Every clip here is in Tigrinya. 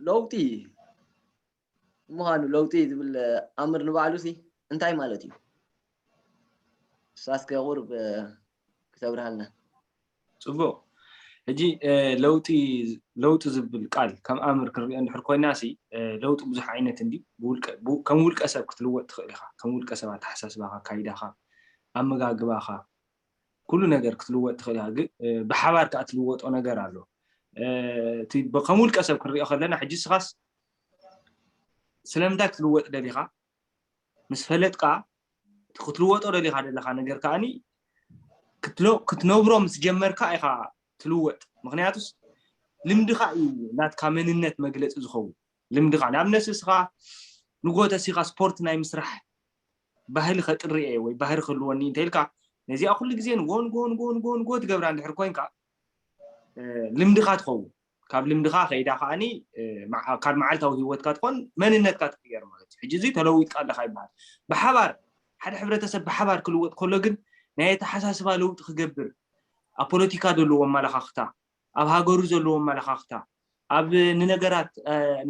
ለውጢ ምዃኑ ለውጢ ዝብል ኣምር ንባዕሉ ሲ እንታይ ማለት እዩ? እሳስከ ቁርብ ክተብርሃልና። ፅቡቅ። ሕጂ ለውጢ ለውጢ ዝብል ቃል ከም ኣምር ክንሪኦ እንድሕር ኮይና ሲ ለውጢ ብዙሕ ዓይነት እንዲ ከም ውልቀ ሰብ ክትልወጥ ትኽእል ኢኻ። ከም ውልቀ ሰብ ኣተሓሳስባኻ፣ ኣካይዳኻ፣ ኣመጋግባኻ፣ ኩሉ ነገር ክትልወጥ ትኽእል ኢኻ። ግን ብሓባር ከዓ ትልወጦ ነገር ኣሎ። ከም ውልቀ ሰብ ክንሪኦ ከለና ሕጂ ስኻስ ስለምንታይ ክትልወጥ ደሊኻ ምስ ፈለጥካ ክትልወጦ ደሊኻ ዘለኻ ነገር ከዓኒ ክትነብሮ ምስ ጀመርካ ኢኻ ትልወጥ። ምክንያቱስ ልምድኻ እዩ ናትካ መንነት መግለፂ ዝኸውን። ልምድኻ ንኣብነት እስኻ ንጎ ተሲኻ ስፖርት ናይ ምስራሕ ባህሊ ከጥርየ ወይ ባህሪ ክህልወኒ እንተ ኢልካ ነዚኣ ኩሉ ግዜ ንጎ ንጎ ንጎ ንጎ ንጎ ትገብራ እንድሕር ኮይንካ ልምድኻ ትኸውን። ካብ ልምድኻ ከይዳ ከዓኒ ካብ መዓልታዊ ህይወትካ ትኾን መንነትካ ትቅየር ማለት እዩ። ሕጂ እዚ ተለዊጥካ ኣለካ ይበሃል። ብሓባር ሓደ ሕብረተሰብ ብሓባር ክልወጥ ከሎ ግን ናይ ኣተሓሳስባ ለውጢ ክገብር ኣብ ፖለቲካ ዘለዎ ኣመለኻኽታ፣ ኣብ ሃገሩ ዘለዎ ኣመለኻኽታ፣ ኣብ ንነገራት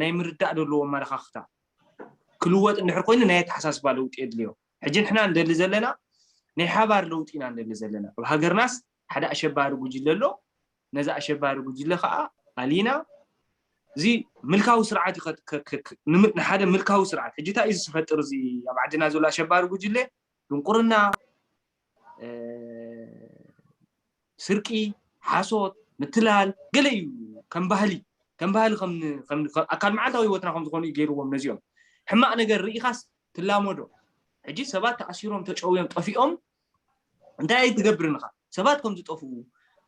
ናይ ምርዳእ ዘለዎ ኣመለኻኽታ ክልወጥ እንድሕር ኮይኑ ናይ ኣተሓሳስባ ለውጢ የድልዮ። ሕጂ ንሕና እንደሊ ዘለና ናይ ሓባር ለውጢ ኢና እንደሊ ዘለና። ኣብ ሃገርናስ ሓደ ኣሸባሪ ጉጅለ ኣሎ። ነዚ ኣሸባሪ ጉጅለ ከዓ ኣሊና እዚ ምልካዊ ስርዓት ንሓደ ምልካዊ ስርዓት ሕጂ እንታይ እዩ ዝፈጥር እዚ ኣብ ዓድና ዘሎ ኣሸባሪ ጉጅለ ድንቁርና፣ ስርቂ፣ ሓሶት፣ ምትላል ገለ እዩ ከም ባህሊ ከም ባህሊ ኣካል መዓልታዊ ህይወትና ከም ዝኾኑ እዩ ገይርዎም ነዚኦም። ሕማቕ ነገር ርኢኻስ ትላመዶ። ሕጂ ሰባት ተኣሲሮም ተጨውዮም ጠፊኦም እንታይ ኣይትገብርን ኢኻ? ሰባት ከም ዝጠፍኡ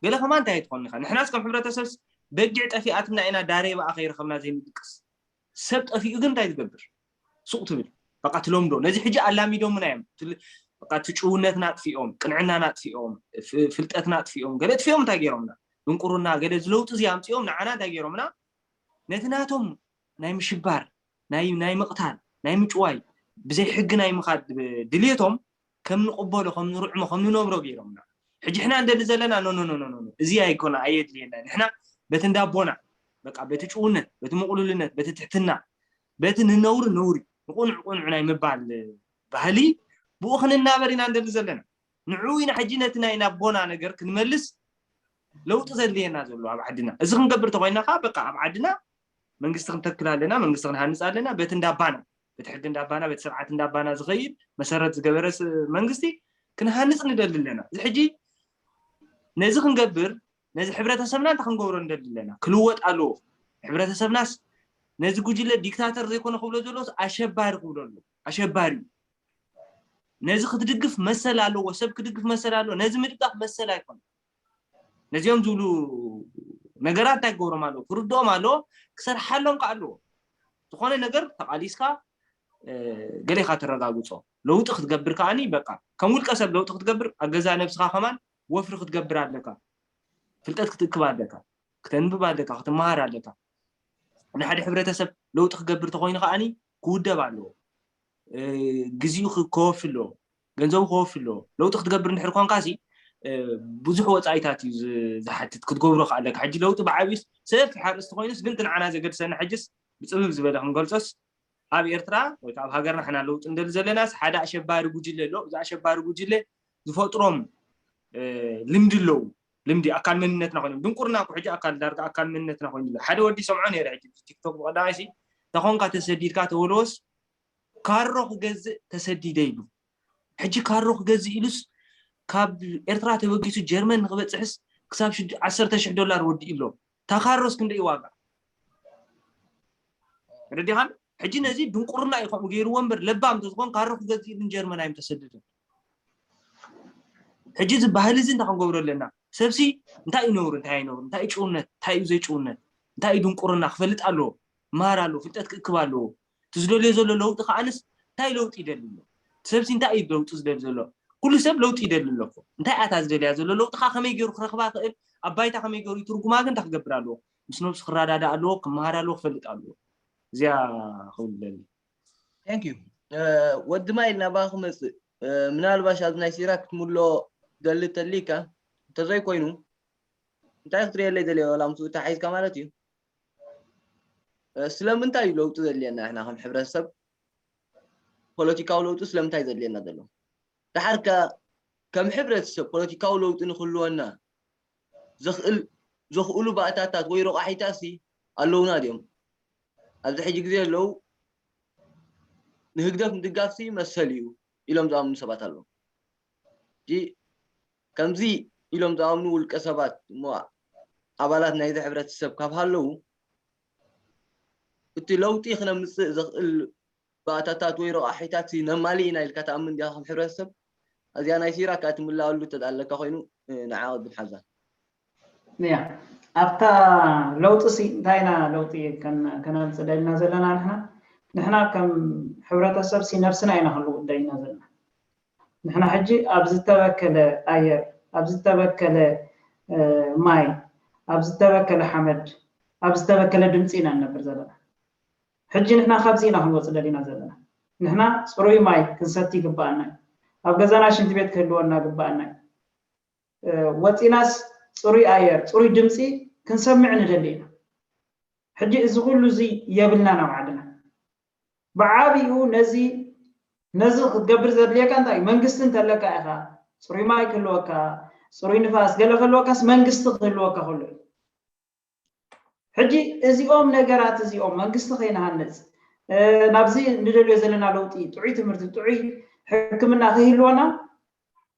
ገለ ከማን እንታይ ኣይትኾን ኢኻ? ንሕናስ ከም ሕብረተሰብስ በጊዕ ጠፊኣትና ኢና ዳሬ ብኣ ከይረኸብና ዘይንድቅስ። ሰብ ጠፊኡ ግን እንታይ ትገብር? ሱቕ ትብል። በቃ ትለምዶ። ነዚ ሕጂ ኣላሚዶምና እዮም። በቃ ትጭውነትና ኣጥፊኦም፣ ቅንዕናና ኣጥፊኦም፣ ፍልጠትና ኣጥፊኦም፣ ገለ ኣጥፊኦም እንታይ ገይሮምና? ድንቁርና ገለ ዝለውጢ እዚ ኣምፂኦም ንዓና እንታይ ገይሮምና? ነቲ ናቶም ናይ ምሽባር፣ ናይ ናይ ምቕታል፣ ናይ ምጭዋይ፣ ብዘይ ሕጊ ናይ ምኻድ ድልየቶም ከም ንቕበሎ፣ ከም ንርዕሞ፣ ከም ንነብሮ ገይሮምና። ሕጂ ሕና እንደሊ ዘለና ኖ ኖ ኖ ኖ እዚ ኣይኮነ ኣየድልየና። ንሕና በቲ እንዳቦና በቃ በቲ ጭውነት፣ በቲ ምቕሉልነት፣ በቲ ትሕትና፣ በቲ ንነውሪ ነውሪ፣ ንቁኑዕ ቁኑዕ ናይ ምባል ባህሊ ብኡ ክንናበር ኢና እንደሊ ዘለና። ንዑ ኢና ሕጂ ነቲ ናይ ናቦና ነገር ክንመልስ ለውጢ ዘድልየና ዘሎ ኣብ ዓድና። እዚ ክንገብር ተኮይና ከዓ በቃ ኣብ ዓድና መንግስቲ ክንተክል ኣለና፣ መንግስቲ ክንሃንፅ ኣለና። በቲ እንዳባና በቲ ሕጊ እንዳባና በቲ ስርዓት እንዳባና ዝኸይድ መሰረት ዝገበረ መንግስቲ ክንሃንፅ ንደሊ ኣለና። እዚ ሕጂ ነዚ ክንገብር ነዚ ሕብረተሰብና እንታይ ክንገብሮ ንደሊ ኣለና? ክልወጥ ኣለዎ። ሕብረተሰብናስ ነዚ ጉጅለ ዲክታተር ዘይኮነ ክብሎ ዘለዎስ ኣሸባሪ ክብሎ ኣለዎ። ኣሸባሪ እዩ። ነዚ ክትድግፍ መሰል ኣለዎ። ሰብ ክድግፍ መሰል ኣለዎ። ነዚ ምድጋፍ መሰል ኣይኮነ። ነዚኦም ዝብሉ ነገራት እንታይ ክገብሮም ኣለዎ? ክርድኦም ኣለዎ። ክሰርሓሎም ከዓ ኣለዎ። ዝኾነ ነገር ተቓሊስካ ገሌኻ ተረጋግፆ። ለውጢ ክትገብር ከዓኒ በቃ ከም ውልቀ ሰብ ለውጢ ክትገብር ኣብ ገዛ ነብስኻ ከማን ወፍሪ ክትገብር ኣለካ። ፍልጠት ክትእክብ ኣለካ። ክተንብብ ኣለካ። ክትመሃር ኣለካ። ንሓደ ሕብረተሰብ ለውጢ ክገብር ተኮይኑ ከዓኒ ክውደብ ኣለዎ። ግዜኡ ከወፊ ኣለዎ። ገንዘቡ ከወፊ ኣለዎ። ለውጢ ክትገብር እንድሕር ኮንካ ሲ ብዙሕ ወፃኢታት እዩ ዝሓትት ክትገብሮ ከኣለካ። ሕጂ ለውጢ ብዓብዩስ ሰፊሕ ኣርእስቲ ኮይኑስ ግን እቲ ንዓና ዘገድሰና ሕጅስ ብፅብብ ዝበለ ክንገልፆስ ኣብ ኤርትራ ወይ ኣብ ሃገርና ሕና ለውጢ እንደሊ ዘለናስ ሓደ ኣሸባሪ ጉጅለ ኣሎ። እዚ ኣሸባሪ ጉጅለ ዝፈጥሮም ልምዲ ኣለዉ። ልምዲ ኣካል መንነትና ኮይኖም ድንቁርና እኮ ሕጂ ኣካል ዳርጋ ኣካል መንነትና ኮይኑ ኣሎ። ሓደ ወዲ ሰምዖ ነይረ ሕጂ ቲክቶክ ብቀዳማይ ሲ ተኾንካ ተሰዲድካ ተወለወስ ካሮ ክገዝእ ተሰዲደ ኢሉ። ሕጂ ካሮ ክገዝእ ኢሉስ ካብ ኤርትራ ተበጊሱ ጀርመን ንክበፅሕስ ክሳብ ዓሰርተ ሽሕ ዶላር ወዲኡ ኣሎ። እታ ካሮስ ክንደይ ዋጋ ረዲኻን? ሕጂ ነዚ ድንቁርና እዩ ከምኡ ገይርዎ እምበር ለባም እንተዝኾን ካሮ ክገዝእ ኢሉ ንጀርመን ኣይምተሰደደን። ሕጂ እዚ ባህሊ እዚ እንታይ ክንገብሮ ኣለና? ሰብሲ እንታይ እዩ ነውሪ እንታይ እዩ ነውሪ እንታይ እዩ ጭውነት እንታይ እዩ ዘይጭውነት እንታይ እዩ ድንቁርና ክፈልጥ ኣለዎ። ክመሃር ኣለዎ። ፍልጠት ክእክብ ኣለዎ። እቲ ዝደልዮ ዘሎ ለውጢ ከዓንስ እንታይ ለውጢ ይደሊ ኣሎ? እቲ ሰብሲ እንታይ እዩ ለውጢ ዝደሊ ዘሎ? ኩሉ ሰብ ለውጢ ይደሊ ኣሎ እኮ። እንታይ እያ እታ ዝደልያ ዘሎ ለውጢ ከዓ ከመይ ገይሩ ክረክባ ክእል ኣብ ባይታ ከመይ ገይሩ ይትርጉማ ግን እንታይ ክገብር ኣለዎ? ምስ ነብሱ ክረዳዳእ ኣለዎ። ክመሃር ኣለዎ። ክፈልጥ ኣለዎ። እዚኣ ክብል ደሊ። Thank you። ወዲ ማይል ናባኻ ክመፅእ ምናልባሽ ኣብዚ ናይ ሲራክ ክትምሎ ደሊ ተሊካ እንተዘይኮይኑ እንታይ ክትርእየለይ ደልዮ ዋላ ምስኡ ተሓይዝካ ማለት እዩ። ስለምንታይ እዩ ለውጢ ዘድልየና? ንሕና ከም ሕብረተሰብ ፖለቲካዊ ለውጢ ስለምንታይ ዘድልየና ዘሎ? ደሓር ከ ከም ሕብረተሰብ ፖለቲካዊ ለውጢ ንክህልወና ዘኽእል ዘኽእሉ ባእታታት ወይ ረቋሒታትሲ ኣለውና ድዮም? ኣብዚ ሕጂ ግዜ ዘለዉ ንህግደፍ ምድጋፍሲ መሰል እዩ ኢሎም ዝኣምኑ ሰባት ኣለዉ። ከምዚ ኢሎም ዝኣምኑ ውልቀ ሰባት እሞ ኣባላት ናይዚ ሕብረተሰብ ካብ ሃለዉ እቲ ለውጢ ክነምፅእ ዘኽእል ባእታታት ወይ ረቋሒታት ነማልእ ኢና ኢልካ ትኣምን ዲኻ ከም ሕብረተሰብ? እዚኣ ናይ ሲራክ እትምልኣሉ ተዳለካ ኮይኑ ንዓ ቅድም ሓዛ። ያ ኣብታ ለውጢ ሲ እንታይ ኢና ለውጢ ከነምፅእ ደሊና ዘለና ንሕና? ንሕና ከም ሕብረተሰብ ሲ ነብስና ኢና ክንልውጥ ደሊና ዘለና። ንሕና ሕጂ ኣብ ዝተበከለ ኣየር፣ ኣብ ዝተበከለ ማይ፣ ኣብ ዝተበከለ ሓመድ፣ ኣብ ዝተበከለ ድምፂ ኢና ንነብር ዘለና። ሕጂ ንሕና ካብዚ ኢና ክንወፅእ ደሊና ዘለና። ንሕና ፅሩይ ማይ ክንሰቲ ይግባኣና እዩ። ኣብ ገዛና ሽንቲ ቤት ክህልወና ይግባኣና እዩ። ወፂናስ ፅሩይ ኣየር፣ ፅሩይ ድምፂ ክንሰምዕ ንደሊ ኢና። ሕጂ እዚ ኩሉ እዚ የብልናን ኣብ ዓድና። ብዓቢኡ ነዚ ነዚ ክትገብር ዘድልየካ እንታይ እዩ? መንግስቲ እንተለካ ኢኻ፣ ፅሩይ ማይ ክህልወካ፣ ፅሩይ ንፋስ ገለ ክህልወካስ መንግስቲ ክህልወካ ከሎ እዩ። ሕጂ እዚኦም ነገራት እዚኦም መንግስቲ ከይንሃንፅ ናብዚ ንደልዮ ዘለና ለውጢ ጥዑይ ትምህርቲ ጥዑይ ሕክምና ከይህልወና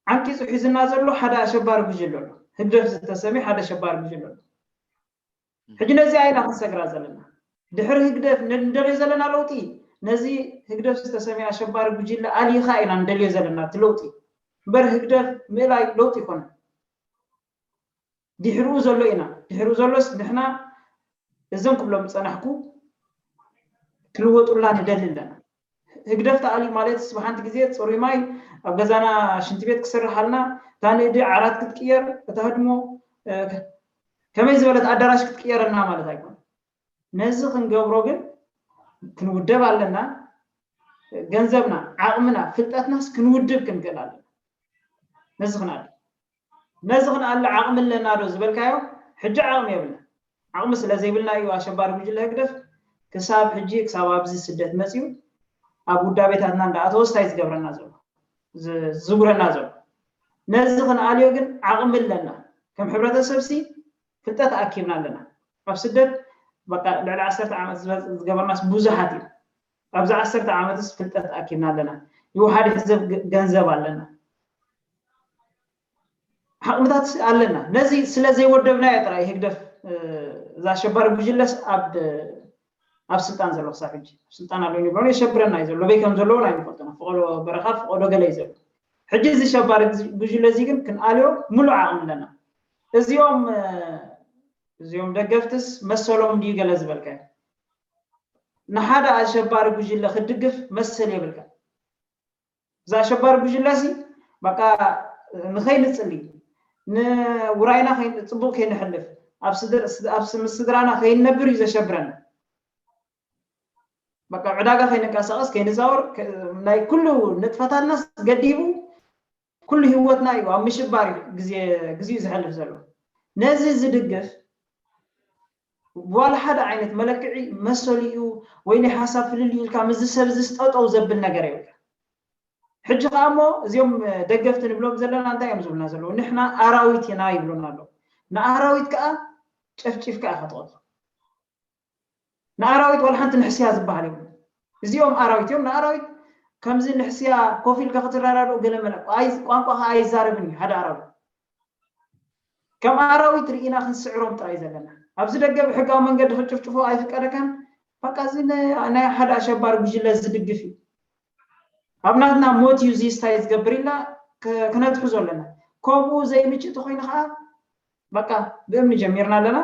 ዓንቂፁ ሒዝና ዘሎ ሓደ ኣሸባሪ ጉጅለ ኣሎ። ህግደፍ ዝተሰሚ ሓደ ኣሸባሪ ጉጅለ ኣሎ። ሕጂ ነዚ ኣይና ክንሰግራ ዘለና ድሕሪ ህግደፍ ንደልዮ ዘለና ለውጢ ነዚ ህግደፍ ዝተሰሚ ኣሸባሪ ጉጅለ ኣሊኻ ኢና ንደልዮ ዘለና እቲ ለውጢ እምበር ህግደፍ ምእላይ ለውጢ ይኮነ ድሕርኡ ዘሎ ኢና። ድሕርኡ ዘሎስ ንሕና እዞም ክብሎም ዝፀናሕኩ ክልወጡላ ንደሊ ኣለና። ህግደፍ ተኣልዩ ማለት ብሓንቲ ግዜ ፅሩይ ማይ ኣብ ገዛና ሽንቲ ቤት ክስርሓልና እታ ንእዲ ዓራት ክትቅየር እታ ህድሞ ከመይ ዝበለት ኣዳራሽ ክትቅየረልና ማለት ኣይኮነ። ነዚ ክንገብሮ ግን ክንውደብ ኣለና። ገንዘብና፣ ዓቕምና፣ ፍልጠትናስ ክንውድብ ክንክእል ኣለና። ነዚ ክንኣል ነዚ ክንኣሊ ዓቕሚ ኣለና ዶ ዝበልካዮ ሕጂ ዓቕሚ የብልና። ዓቕሚ ስለ ዘይብልና እዩ ኣሸባሪ ጉጅለ ህግደፍ ክሳብ ሕጂ ክሳብ ኣብዚ ስደት መፅዩ ኣብ ውዳቤታትና እንዳኣተወ ስታይ ዝገብረና ዘሎ ዝጉረና ዘሎ። ነዚ ክንኣልዮ ግን ዓቕሚ ኣለና። ከም ሕብረተሰብ ሲ ፍልጠት ኣኪብና ኣለና። ኣብ ስደት በቃ ልዕሊ ዓሰርተ ዓመት ዝበ- ዝገበርናስ ብዙሓት እዩ። ኣብዚ ዓሰርተ ዓመትስ ፍልጠት ኣኪብና ኣለና። ይወሓድ ሕዘብ ገ- ገንዘብ ኣለና። ዓቕምታት ኣለና። ነዚ ስለ ዘይወደብናዮ ጥራይ ህግደፍ እዛ ኣሸባሪ ጉጅለስ ኣብ ኣብ ስልጣን ዘሎ ክሳብ ሕጂ ኣብ ስልጣን ኣሎ ይብሎ የሸብረና እዩ ዘሎ በይ ከም ዘለዎ ኣይንፈልጦ ፈቀዶ በረኻ ፈቀዶ ገለ እዩ ዘሎ ሕጂ እዚ ሸባሪ ጉጅለ እዚ ግን ክንኣልዮ ሙሉእ ዓቕሚ ኣለና እዚኦም እዚኦም ደገፍትስ መሰሎም ድዩ ገለ ዝበልካዮ ንሓደ ኣሸባሪ ጉጅለ ክድግፍ መሰል የብልካ እዛ ኣሸባሪ ጉጅለ ሲ በቃ ንኸይንፅሊ ንውራይና ፅቡቅ ከይንሕልፍ ኣብ ምስ ስድራና ከይንነብር እዩ ዘሸብረና በቃ ዕዳጋ ከይንንቀሳቀስ ከይንዛወር ናይ ኩሉ ንጥፈታትናስ ገዲቡ ኩሉ ህይወትና እዩ ኣብ ምሽባር እዩ ግዜ ግዜኡ ዝሐልፍ ዘሎ ነዚ ዝድግፍ ዋላ ሓደ ዓይነት መለክዒ መሰሉ እዩ ወይ ናይ ሓሳብ ፍልልዩ ኢልካ ምስዚ ሰብ እዚ ጠጠው ዘብል ነገር የብልካ ሕጂ ከዓ እሞ እዚኦም ደገፍቲ ንብሎም ዘለና እንታይ እዮም ዝብሉና ዘለዉ ንሕና ኣራዊት ኢና ይብሉና ኣለዉ ንኣራዊት ከዓ ጨፍጪፍካ ኢካ ትቐትሎ ንኣራዊት ዋላ ሓንቲ ንሕስያ ዝበሃል የብሉ እዚኦም ኣራዊት እዮም ንኣራዊት ከምዚ ንሕስያ ኮፍ ኢልካ ክትረዳድኡ ገለ መለ ቋንቋ ከዓ ኣይዛረብን እዩ ሓደ ኣራዊት ከም ኣራዊት ርኢና ክንስዕሮም ጥራይ ዘለና ኣብዚ ደገ ብሕጋዊ መንገዲ ክጭፍጭፎ ኣይፍቀደካን በቃ እዚ ናይ ሓደ ኣሸባሪ ጉጅለ ዝድግፍ እዩ ኣብ ናትና ሞት እዩ ዝስታይ ዝገብር ኢልና ክነትሑ ዘለና ከምኡ ዘይምጭ ተኮይኑ ከዓ በቃ ብእምኒ ጀሚርና ኣለና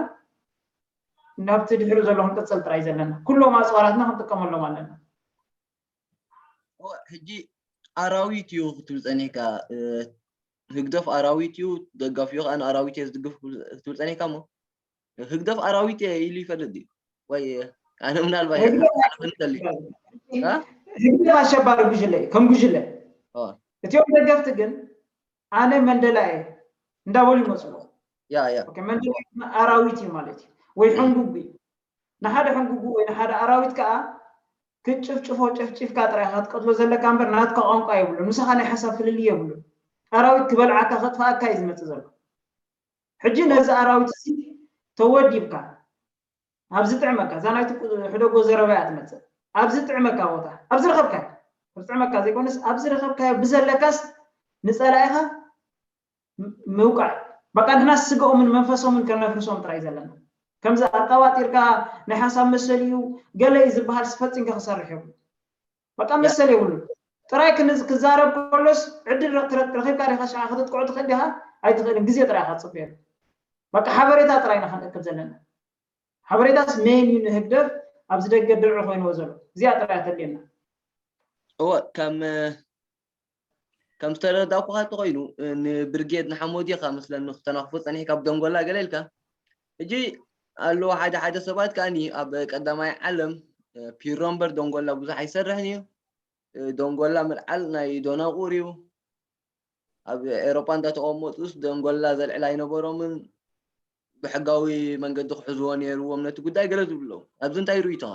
ናብቲ ድሕሪ ዘሎ ክንቅፅል ጥራይ ዘለና ኩሎም ኣፅዋራትና ክንጥቀመሎም ኣለና ሕጂ ኣራዊት እዩ ክትብል ፀኒሕካ ህግደፍ ኣራዊት እዩ ደጋፊኡ ከዓ ንኣራዊት እየ ዝድግፍ ክትብል ፀኒሕካ እሞ ህግደፍ ኣራዊት እየ ኢሉ ይፈልጥ ድዩ ወይ ኣነ ምናልባት ህግደፍ ኣሸባሪ ጉጅለ እዩ ከም ጉጅለ እቲኦም ደገፍቲ ግን ኣነ መንደላ እየ እንዳበሉ ይመፅዎ መንደላ ኣራዊት እዩ ማለት እዩ ወይ ሕንጉግ እዩ ንሓደ ሕንጉጉ ወይ ንሓደ ኣራዊት ከዓ ክትጭፍጭፎ ጨፍጭፍካ ጥራይ ክትቀትሎ ዘለካ እምበር ናትካ ቋንቋ የብሉን። ምሳኻ ናይ ሓሳብ ፍልልይ የብሉን። ኣራዊት ክበልዓካ ከጥፍኣካ እዩ ዝመፅእ ዘሎ። ሕጂ ነዚ ኣራዊት እዚ ተወዲብካ ኣብ ዝጥዕመካ፣ እዛ ናይቲ ሕደጎ ዘረባ እያ ትመፅእ። ኣብ ዝጥዕመካ ቦታ፣ ኣብ ዝረኸብካዮ፣ ኣብ ዝጥዕመካ ዘይኮነስ ኣብ ዝረኸብካዮ ብዘለካስ ንፀላኢኻ ምውቃዕ። በቃ ንሕና ስጋኦምን መንፈሶምን ከነፍርሶም ጥራይ ዘለና። ከምዚ ኣቀባጢርካ ናይ ሓሳብ መሰል እዩ ገለ እዩ ዝበሃል ፈፂምካ ክሰርሕ የብሉ። በቃ መሰል የብሉ። ጥራይ ክዛረብ ከሎስ ዕድል ረኺብካ ዲኻ ሸዓ ክትጥቅዖ ትኽእል ዲኻ? ኣይትኽእልን። ግዜ ጥራይ ኢኻ ትፅበየሉ። በቃ ሓበሬታ ጥራይ ኢና ክንእክብ ዘለና። ሓበሬታስ መን እዩ ንህግደፍ ኣብዚ ደገ ድርዒ ኮይንዎ ዘሎ? እዚኣ ጥራይ እያ ተድልየና። እወ ከም ከም ዝተረዳእኩኻ እንተኾይኑ ንብርጌድ ንሓመዱ ኢኻ መስለኒ ክተናኽፎ ጸኒሕካ ብደንጎላ ገለ ኢልካ። ሕጂ ኣለዉ ሓደ ሓደ ሰባት ከኣኒ ኣብ ቀዳማይ ዓለም ፒሮ እምበር ደንጎላ ብዙሕ ኣይሰርሕን እዩ። ደንጎላ ምልዓል ናይ ደናቑር እዩ። ኣብ ኤሮጳ እንዳተቐመጡስ ደንጎላ ዘልዕል ኣይነበሮምን። ብሕጋዊ መንገዲ ክሕዝዎ ነይርዎም ነቲ ጉዳይ ገለ ዝብሉ ኣለዉ። ኣብዚ እንታይ ርእይቶኻ?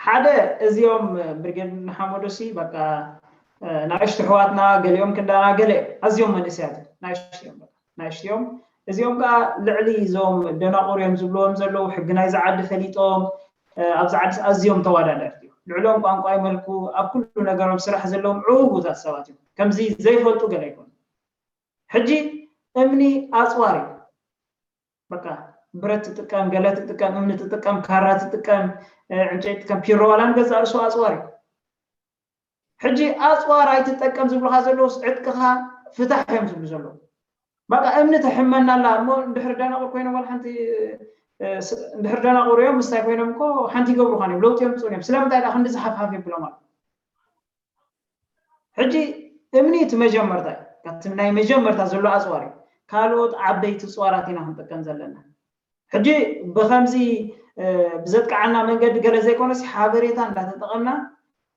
ሓደ እዚኦም ብርጌድ ንሓመዱ ሲ በቃ ናእሽቱ ኣሕዋትና ገሊኦም ክንዳና ገለ ኣዝዮም መንእሰያት ናእሽቱ እዮም ናእሽቱ እዮም። እዚኦም ከዓ ልዕሊ እዞም ደናቑር እዮም ዝብልዎም ዘለዉ ሕጊ ናይዚ ዓዲ ፈሊጦም ኣብዚ ዓዲ ኣዝዮም ተወዳደርቲ እዮም። ልዕሎም ቋንቋ ይመልኩ ኣብ ኩሉ ነገሮም ስራሕ ዘለዎም ዕዉታት ሰባት እዮም። ከምዚ ዘይፈልጡ ገለ ኣይኮኑ። ሕጂ እምኒ ኣፅዋር እዩ። በቃ ብረት ትጥቀም፣ ገለ ትጥቀም፣ እምኒ ትጥቀም፣ ካራ ትጥቀም፣ ዕንጨይቲ ትጥቀም፣ ፒሮ ዋላ ንገዛእ ርእሱ ኣፅዋር እዩ። ሕጂ ኣፅዋር ኣይትጠቀም ዝብሉካ ዘለውስ ዕጥቅኻ ፍታሕ እዮም ዝብሉ ዘለዉ። በቃ እምኒ ተሕመና ኣላ እሞ እንድሕር ደናቑር ኮይኖም ዋላ ሓንቲ እንድሕር ደናቑር እዮም ምስታይ ኮይኖም እኮ ሓንቲ ይገብሩኻን እዮም ለውጢ የምፅኡን እዮም። ስለምንታይ ዳ ክንዲ ዝሓፍሓፍ የብሎም ኣሎ። ሕጂ እምኒ እቲ መጀመርታ እዩ። ካብቲ ናይ መጀመርታ ዘሎ ኣፅዋር እዩ። ካልኦት ዓበይቲ ፅዋራት ኢና ክንጥቀም ዘለና። ሕጂ ብከምዚ ብዘጥቃዓና መንገዲ ገለ ዘይኮነስ ሓበሬታ እንዳተጠቐምና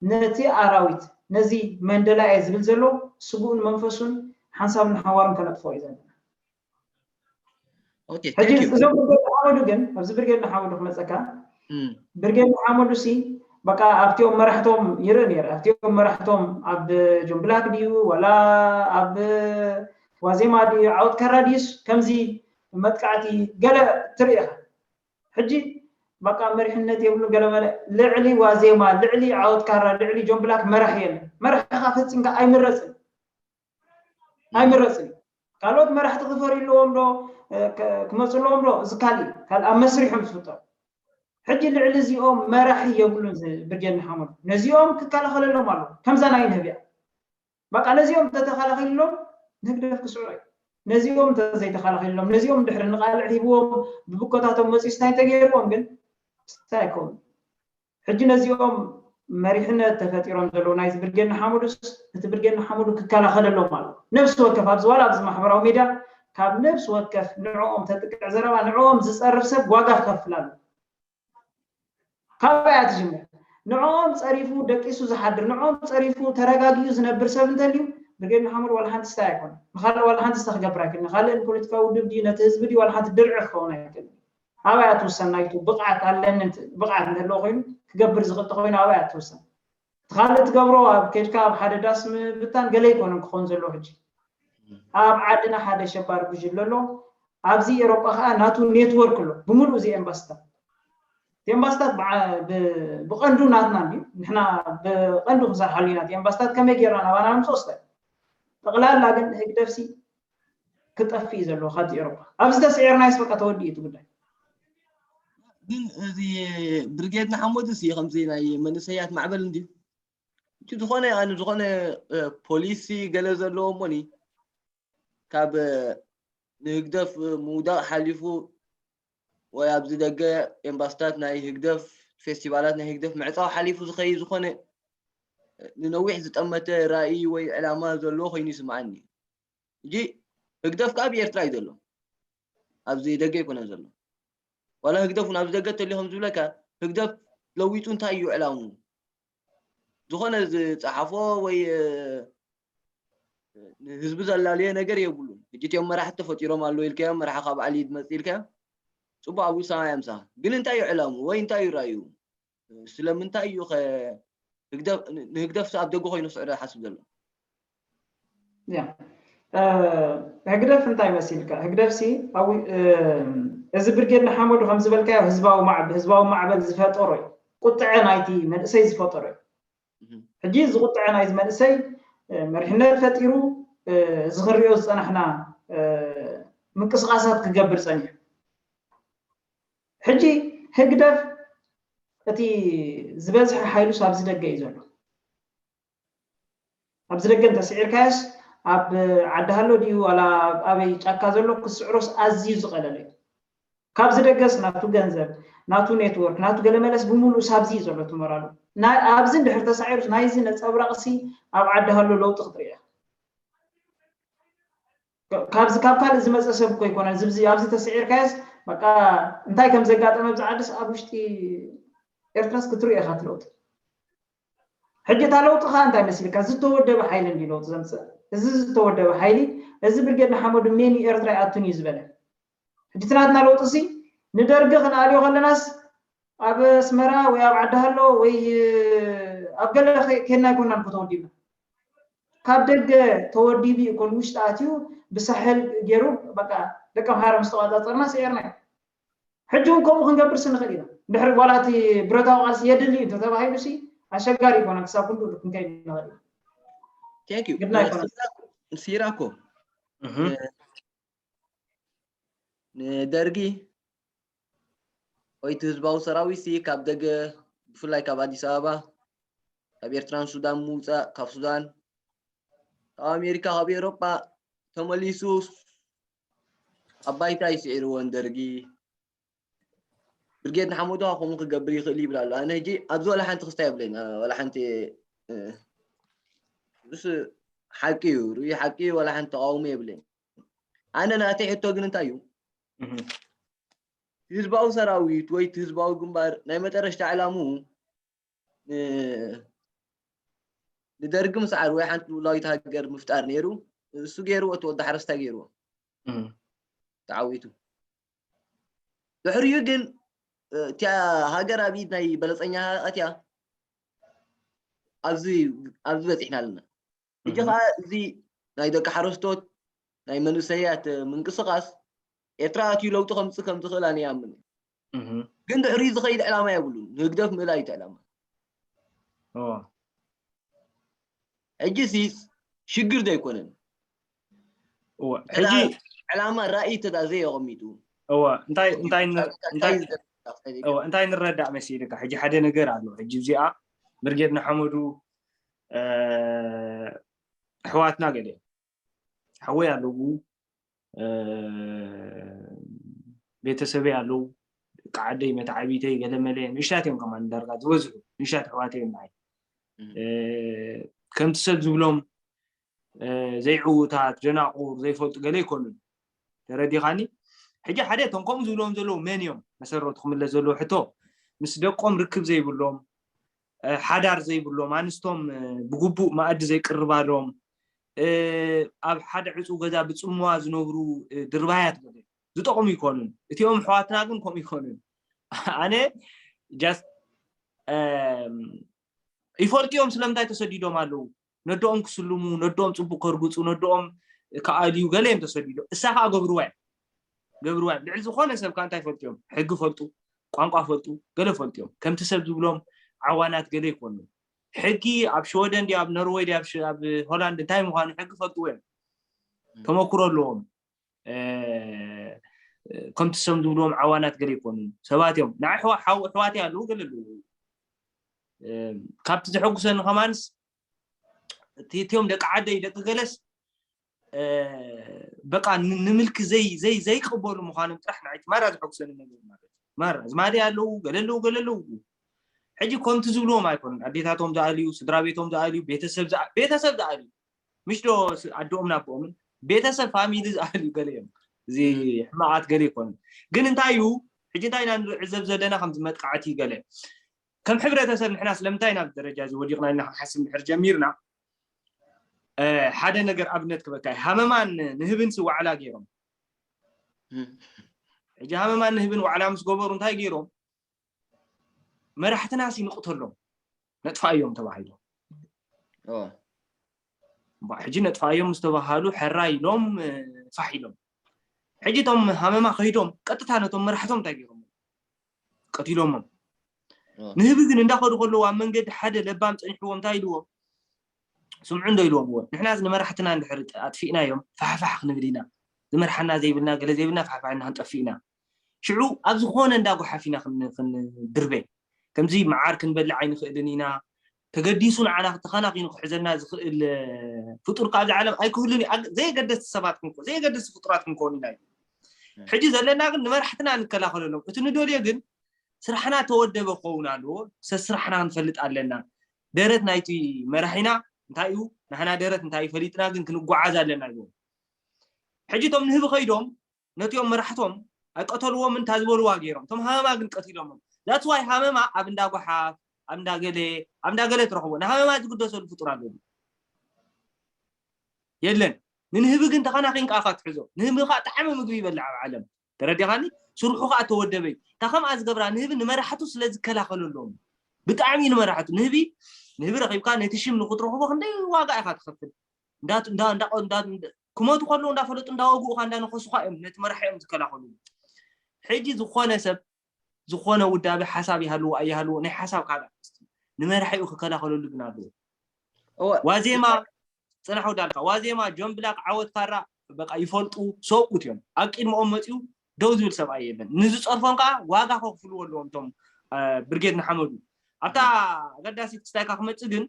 ነቲ ኣራዊት ነዚ መንደላ እየ ዝብል ዘሎ ስጉኡን መንፈሱን ሓንሳብን ሓዋሩን ከነጥፍኦ እዩ ዘለና። ሕጂ እዞም ብርጌድ ንሓመዱ ግን ኣብዚ ብርጌድ ንሓመዱ ክመፀካ ብርጌድ ንሓመዱ ሲ በቃ ኣብቲኦም መራሕቶም ይርኢ ነይረ ኣብቲኦም መራሕቶም ኣብ ጆምብላክ ድዩ ወላ ኣብ ዋዜማ ድዩ ዓወት ካራ ድዩስ ከምዚ መጥቃዕቲ ገለ ትርኢ ኢኻ። ሕጂ በቃ መሪሕነት የብሉ ገለመለ ልዕሊ ዋዜማ ልዕሊ ዓወት ካራ ልዕሊ ጆምብላክ መራሒ የለን። መራሕኻ ፈፂምካ ኣይምረፅን ኣይምረፅን። ካልኦት መራሕቲ ክፈርዩ ኣለዎም ዶ ክመፁ ኣለዎም ዶ እዚ ካልእ ካልእ ኣብ መስሪሖም ዝፍጠሩ። ሕጂ ልዕሊ እዚኦም መራሒ የብሉን ብርጌድ ንሓመዱ ነዚኦም ክከላኸለሎም ኣለዎ። ከምዛ ናይ ንህብያ በቃ ነዚኦም እንተተኸላኺልሎም ንህግደፍ ክስዕሮ እዩ። ነዚኦም እንተዘይተኸላኺልሎም ነዚኦም እንድሕሪ ንቓልዕ ሂብዎም ብብኮታቶም መፂኡ ስታይ እንተገይርዎም ግን ስታይ ኣይከውን። ሕጂ ነዚኦም መሪሕነት ተፈጢሮም ዘለዉ ናይዚ ብርጌድ ንሓመዱስ እቲ ብርጌድ ንሓመዱ ክከላኸለሎም ኣሎ። ነብሲ ወከፍ ኣብዚ ዋላ ኣብዚ ማሕበራዊ ሚድያ ካብ ነብሲ ወከፍ ንዕኦም ተጥቅዕ ዘረባ ንዕኦም ዝፀርፍ ሰብ ዋጋ ክኸፍል ኣሎ። ካበይ እያ ትጅምር? ንዕኦም ፀሪፉ ደቂሱ ዝሓድር ንዕኦም ፀሪፉ ተረጋጊኡ ዝነብር ሰብ እንተልዩ ብርጌድ ንሓመዱ ዋላ ሓንቲ ስታይ ኣይኮነ ንካልእ ዋላ ሓንቲ ስታ ክገብር ኣይክእል ንካልእ ንፖለቲካዊ ውድብ ድዩ ነቲ ህዝቢ ድዩ ዋላ ሓንቲ ድርዒ ክኸውን ኣይክእል። ኣበይ እያ ትውሰን ናይቱ ብቕዓት ኣለኒ ብቕዓት እንተለዎ ኮይኑ ክገብር ዝኽእል ተኮይኑ ኣበይ እያ ትውሰን። እቲ ካልእ ትገብሮ ኣብ ከድካ ኣብ ሓደ ዳስ ምብታን ገለ ኣይኮነን ክኾን ዘለዎ ሕጂ ኣብ ዓድና ሓደ ሸባር ጉጅለ ኣሎ ኣብዚ ኤሮጳ ከዓ ናቱ ኔትወርክ ኣሎ ብምሉእ እዚ ኤምባስታት እቲ ኤምባስታት ብቐንዱ ናትና እንድዩ ንሕና ብቐንዱ ክንሰርሓሉ ኢና እቲ ኤምባስታት ከመይ ጌርና ናባና ንምፅኦ ስታይ ጠቕላላ ግን ህግደፍሲ ክጠፍእ እዩ ዘለዎ ካብዚ ኤሮፓ ኣብዚ ተስዒርናይስ በቃ ተወዲኡ እቲ ጉዳይ። ግን እዚ ብርጌድ ንሓመዱ ሲ ከምዚ ናይ መንእሰያት ማዕበል እንድዩ እቲ ዝኾነ ኣነ ዝኾነ ፖሊሲ ገለ ዘለዎ እሞኒ ካብ ንህግደፍ ምውዳቕ ሓሊፉ ወይ ኣብዚ ደገ ኤምባስታት ናይ ህግደፍ ፌስቲቫላት ናይ ህግደፍ ምዕፃው ሓሊፉ ዝኸይድ ዝኾነ ንነዊሕ ዝጠመተ ራእይ ወይ ዕላማ ዘለዎ ኮይኑ ይስምዓኒ። ሕጂ ህግደፍ ከዓ ኣብ ኤርትራ እዩ ዘሎ፣ ኣብዚ ደገ ኣይኮነን ዘሎ። ዋላ ህግደፍ እውን ኣብዚ ደገ እንተልዩ ከም ዝብለካ ህግደፍ ለዊጡ እንታይ እዩ ዕላሙ ዝኾነ ዝፀሓፎ ወይ ንህዝቢ ዘላለየ ነገር የብሉን። ሕጂ እቲኦም መራሕቲ ተፈጢሮም ኣለዉ ኢልካዮም፣ መራሒ ካብ ዓሊ ዝመፅእ ኢልካዮም። ጽቡቕ ኣብ ውሳነ ኣምጻ። ግን እንታይ እዩ ዕላሙ ወይ እንታይ እዩ ራእዩ? ስለምንታይ እዩ ከ ህግደፍ ንህግደፍ ኣብ ደገ ኮይኑ ክስዕሮ ይሓስብ ዘሎ? ያ ህግደፍ እንታይ መሲልካ? ህግደፍ ሲ እዚ ብርጌድ ንሓመዱ ከም ዝበልካዮ ህዝባዊ ማዕበል ህዝባዊ ማዕበል ዝፈጠሮ እዩ። ቁጥዐ ናይቲ መንእሰይ ዝፈጠሮ እዩ። ሕጂ እዚ ቁጥዐ ናይዚ መንእሰይ መሪሕነት ፈጢሩ እዚ ክንሪኦ ዝፀናሕና ምንቅስቃሳት ክገብር ፀኒሑ። ሕጂ ህግደፍ እቲ ዝበዝሐ ሓይሉስ ኣብዚ ደገ እዩ ዘሎ። ኣብዚ ደገ እንተስዒርካዮስ ኣብ ዓዲ ሃሎ ድዩ ዋላ ኣበይ ጫካ ዘሎ ክስዕሮስ ኣዝዩ ዝቐለለ እዩ። ካብዚ ደገስ ናቱ ገንዘብ ናቱ ኔትወርክ ናቱ ገለመለስ ብምሉእ ሳብዚ እዩ ዘሎ ትመራሉ። ኣብዚ እንድሕር ተሳዒሩስ ናይዚ ነፀብራቕሲ ኣብ ዓዲ ሃሎ ለውጢ ክትርኢ ኢኻ። ካብዚ ካብ ካልእ ዝመፀ ሰብ እኮ ይኮነ ኣብዚ ተስዒርካዮስ በቃ እንታይ ከም ዘጋጠመ ኣብዚ ዓድስ ኣብ ውሽጢ ኤርትራስ ክትሪኦ ኢኻ ትለውጢ። ሕጂ እታ ለውጢ ኸዓ እንታይ መሲልካ ዝተወደበ ሓይሊ እንዲ ለውጢ ዘምፅእ እዚ ዝተወደበ ሓይሊ እዚ ብርጌድ ንሓመዱ ሜን ኤርትራ ይኣቱን እዩ ዝበለ። ሕጂ ትናትና ለውጢ ሲ ንደርጊ ክንኣልዮ ከለናስ ኣብ ኣስመራ ወይ ኣብ ዓዲ ሃሎ ወይ ኣብ ገለ ኬድና ኣይኮናን እኮ ተወዲብና። ካብ ደገ ተወዲቡ ይኮን ውሽጢ ኣትዩ ብሳሕል ገይሩ በቃ ደቂ ኣምሓራ ምስ ተቋፃፀርና ስዒርና እዩ። ሕጂ እውን ከምኡ ክንገብር ሲ ንኽእል ኢና። ድሕሪ ዋላ እቲ ብረታዊ ቃልሲ የድሊ እዩ እንተተባሂሉ ሲ ኣሸጋሪ ይኮና ክሳብ ክንዱ ክንከይድ ንኽእል ኢና። Thank you። ግድና ይኮና። ሲራኮ ንደርጊ ወይ እቲ ህዝባዊ ሰራዊት ሲ ካብ ደገ ብፍላይ ካብ ኣዲስ ኣበባ ካብ ኤርትራን ሱዳን ምውፃእ ካብ ሱዳን ካብ ኣሜሪካ ካብ ኤውሮጳ ተመሊሱ ኣብ ባይታ ይስዒርዎ ንደርጊ። ብርጌድ ንሓመዱ ከምኡ ክገብር ይኽእል ይብል ኣሎ። ኣነ ሕጂ ኣብዚ ዋላ ሓንቲ ክስታይ የብለይን። ዋላ ሓንቲ እስ ሓቂ እዩ ርኢ ሓቂ ዋላ ሓንቲ ተቃውሞ የብለይን። ኣነ ናተይ ሕቶ ግን እንታይ እዩ ህዝባዊ ሰራዊት ወይ ህዝባዊ ግንባር ናይ መጠረሽታ ዕላሙ ንደርጊ ምስዓር ወይ ሓንቲ ልኡላዊት ሃገር ምፍጣር ነይሩ። እሱ ገይርዎ እቲ ወዲ ሓረስታይ ገይርዎ ተዓዊቱ። ድሕሪኡ ግን እቲያ ሃገር ኣብ ኢድ ናይ በለፀኛ ኣትያ ኣብዚ ኣብዚ በፂሕና ኣለና። ሕጂ ከዓ እዚ ናይ ደቂ ሓረስቶት ናይ መንእሰያት ምንቅስቃስ ኤርትራ ኣትዩ ለውጢ ከምፅእ ከም ዝኽእል ኣነ ይኣምን። ግን ድሕሪ ዝኸይድ ዕላማ የብሉን። ንህግደፍ ምእላይ እቲ ዕላማ። ሕጂ ሲ ሽግር ዶ ኣይኮነን? ሕጂ ዕላማ ራእይ ተዳ ዘየቐሚጡ እወ እንታይ እንታይ እንታይ እንታይ ንረዳእ መሲልካ? ሕጂ ሓደ ነገር ኣሎ። ሕጂ እዚኣ ብርጌድ ንሓመዱ ኣሕዋትና ገለ ሓወይ ኣለዉ፣ ቤተሰበይ ኣለዉ፣ ደቂ ዓደይ መተዓቢተይ ገለመለ ንእሽታት እዮም ከማን ዳርጋ ዝበዝሑ ንእሽታት ኣሕዋት እዮም ንዓይ። ከምቲ ሰብ ዝብሎም ዘይዕዉታት ደናቁር ዘይፈልጡ ገለ ኣይኮኑን። ተረዲኻኒ? ሕጂ ሓደ እቶም ከምኡ ዝብሎም ዘለዉ መን እዮም? መሰረቱ ክምለስ ዘለዎ ሕቶ ምስ ደቆም ርክብ ዘይብሎም፣ ሓዳር ዘይብሎም፣ ኣንስቶም ብግቡእ መኣዲ ዘይቅርባሎም፣ ኣብ ሓደ ዕፁው ገዛ ብፅምዋ ዝነብሩ ድርባያት ገለ ዝጠቕሙ ይኮኑን። እቲኦም ኣሕዋትና ግን ከምኡ ይኮኑን። ኣነ just ይፈልጥዮም ስለምንታይ ተሰዲዶም ኣለዉ። ነዶኦም ክስልሙ፣ ነዶኦም ፅቡቅ ከርግፁ፣ ነዶኦም ክኣልዩ ገለ እዮም ተሰዲዶም። እሳ ከዓ ገብርዋ እዮም ገብርዋ እዮም። ልዕሊ ዝኾነ ሰብ ከዓ እንታይ ፈልጥዮም? ሕጊ ፈልጡ፣ ቋንቋ ፈልጡ፣ ገለ ፈልጥዮም። ከምቲ ሰብ ዝብሎም ዓዋናት ገለ ይኮኑ። ሕጊ ኣብ ሽወደን ድዩ ኣብ ኖርወይ ድዩ ኣብ ሽ- ኣብ ሆላንድ እንታይ ምዃኑ ሕጊ ፈልጥዎ እዮም። ተመክሮ ኣለዎም። ከምቲ ሰም ዝብልዎም ዓዋናት ገለ ይኮኑ ሰባት እዮም። ንዓይ ኣሕዋተይ ኣለዉ ገለ ኣለዉ። ካብቲ ዘሐጉሰኒ ከማንስ እቲኦም ደቂ ዓደይ ደቂ ገለስ በቃ ንምልኪ ዘይ ዘይ ዘይቅበሉ ምዃኖም ጥራሕ ንዓይ ማራ ዘሐጉሰኒ ነገር ማለት እዩ። ማራ ዝማደይ ኣለዉ ገለ ኣለዉ ገለ ኣለዉ። ሕጂ ከምቲ ዝብልዎም ኣይኮኑን። ኣዴታቶም ዝኣልዩ፣ ስድራ ቤቶም ዝኣልዩ፣ ቤተሰብ ዝኣ- ቤተሰብ ዝኣልዩ ምሽ ዶ ኣደኦም ናቦኦምን ቤተሰብ ፋሚሊ ዝኣልዩ ገለ እዮም። እዚ ሕማቃት ገለ ይኮኑ። ግን እንታይ እዩ ሕጂ እንታይ ኢና ንዕዘብ ዘለና ከምዚ መጥቃዕቲ ገለ ከም ሕብረተሰብ ንሕና ስለምንታይ ናብ ደረጃ እዚ ወዲቕና ኢልና ክንሓስብ እንድሕር ጀሚርና ሓደ ነገር ኣብነት ክበካ ሃመማን ንህብን ስዋዕላ ገይሮም ሕጂ ሃመማ ንህብን ዋዕላ ምስ ገበሩ እንታይ ገይሮም? መራሕትና ሲ ንቕተሎም፣ ነጥፋዮም ተባሂሎም። ሕጂ ነጥፋዮም ዝተባሃሉ ሕራ ኢሎም ፋሕ ኢሎም። ሕጂ እቶም ሃመማ ከይዶም ቀጥታ ነቶም መራሕቶም እንታይ ገይሮም? ቀቲሎሞም። ንህቢ ግን እንዳኸዱ ከለዉ ኣብ መንገዲ ሓደ ለባም ፀኒሕዎም እንታይ ኢልዎም? ስምዑ እንዶ ኢልዎም እዎ። ንሕናስ ንመራሕትና እንድሕር ኣጥፊእናዮም ፋሕፋሕ ክንብል ኢና። ዝመርሓና ዘይብልና፣ ገለ ዘይብልና ፋሕፋሕ ኢና ክንጠፍእ ኢና። ሽዑ ኣብ ዝኾነ እንዳ ጓሓፍ ኢና ክን- ክንድርበ። ከምዚ መዓር ክንበልዕ ኣይንኽእልን ኢና። ተገዲሱ ንዓና ተኸናኺኑ ክሕዘና ዝኽእል ፍጡር ካብዚ ዓለም ኣይክህሉን እዩ። ኣግ- ዘየገደስቲ ሰባት ክንኮ- ዘየገደስቲ ፍጡራት ክንከውን ኢና እዩ። ሕጂ ዘለና ግን ንመራሕትና ንከላኸለሎም። እቲ ንደልዮ ግን ስራሕና ተወደበ ክኸውን ኣለዎ። ሰስራሕና ክንፈልጥ ኣለና። ደረት ናይቲ መራሒና እንታይ እዩ? ናህና ደረት እንታይ እዩ ፈሊጥና ግን ክንጓዓዝ ኣለና ይብሉ። ሕጂ እቶም ንህቢ ከይዶም ነቲኦም መራሕቶም ኣይቀተልዎም እንታ ዝበልዋ ገይሮም። እቶም ሃመማ ግን ቀቲሎሞም። That's why ሃመማ ኣብ እንዳ ጓሓፍ፣ ኣብ እንዳ ገለ፣ ኣብ እንዳ ገለ ትረኽቦ። ንሃመማ ዝግደሰሉ ፍጡር ኣሎ የለን። ንንህቢ ግን ተኸናኺንካ ኢኻ ትሕዞ። ንህቢ ከዓ ጣዕሚ ምግቢ ይበልዕ ኣብ ዓለም። ተረዲኻኒ? ስርሑ ከዓ ተወደበ እዩ። እታ ከምኣ ዝገብራ ንህቢ ንመራሕቱ ስለ ዝከላኸለሎም ብጣዕሚ እዩ ንመራሕቱ። ንህቢ ንህቢ ረኺብካ ነቲ ሽም ንክትረኽቦ ክንደይ ዋጋ ኢኻ ትኸፍል። እንዳ- እንዳ- እንዳ- እንዳ- እንዳ- ክመቱ ከለዉ እንዳፈለጡ እንዳወግኡኻ እንዳነኸሱኻ እዮም ነቲ መራሒ እዮም ዝከላኸሉ። ሕጂ ዝኾነ ሰብ ዝኾነ ውዳበ ሓሳብ ይሃልዎ ኣይሃልዎ ናይ ሓሳብ ካልእ ንመራሒኡ ክከላኸለሉ ግን ኣለዎ። ዋዜማ ፅናሕ ወዳልካ ዋዜማ ጆን ብላክ ዓወት ካራ በቃ ይፈልጡ ሰብኡት እዮም። ኣብ ቅድሚኦም መፂኡ ደው ዝብል ሰብኣይ የለን። ንዝፀርፎም ከዓ ዋጋ ከክፍልዎ ኣለዎም እቶም ብርጌድ ንሓመዱ። ኣብታ ኣገዳሲት ክስታይካ ክመፅእ ግን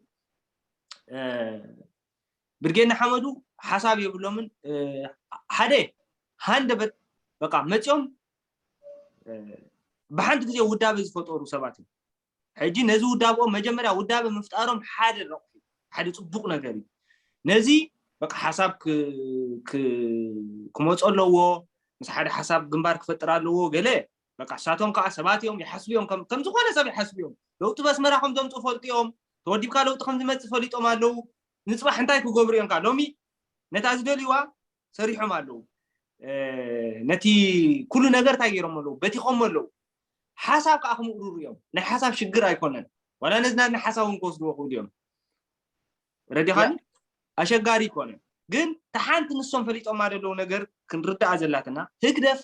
ብርጌድ ንሓመዱ ሓሳብ የብሎምን። ሓደ ሃንደበት በቃ መፂኦም ብሓንቲ ግዜ ውዳበ ዝፈጠሩ ሰባት እዮም። ሕጂ ነዚ ውዳብኦም መጀመርያ ውዳበ ምፍጣሮም ሓደ ረቑ ሓደ ፅቡቕ ነገር እዩ። ነዚ በቃ ሓሳብ ክመፁ ኣለዎ፣ ምስ ሓደ ሓሳብ ግንባር ክፈጥር ኣለዎ። ገለ በቃ እሳቶም ከዓ ሰባት እዮም ይሓስቡ እዮም ከም ዝኾነ ሰብ ይሓስቡ እዮም። ለውጢ በስመራ ከም ዘምፅኡ ፈልጡ እዮም። ተወዲብካ ለውጢ ከም ዝመፅእ ፈሊጦም ኣለዉ። ንፅባሕ እንታይ ክገብሩ እዮም ከዓ ሎሚ ነታ ዝደልዩዋ ሰሪሖም ኣለዉ። ነቲ ኩሉ ነገር እንታይ ገይሮም ኣለዉ በቲኾም ኣለዉ። ሓሳብ ከዓ ክምእርሩ እዮም። ናይ ሓሳብ ሽግር ኣይኮነን። ዋላ ነዚ ናትና ሓሳብ እውን ክወስድዎ ክእሉ እዮም። ረዲኻኒ ኣሸጋሪ ኣይኮነን። ግን ተሓንቲ ንሶም ፈሊጦማ ዘለዉ ነገር ክንርዳኣ ዘላትና ህግደፍ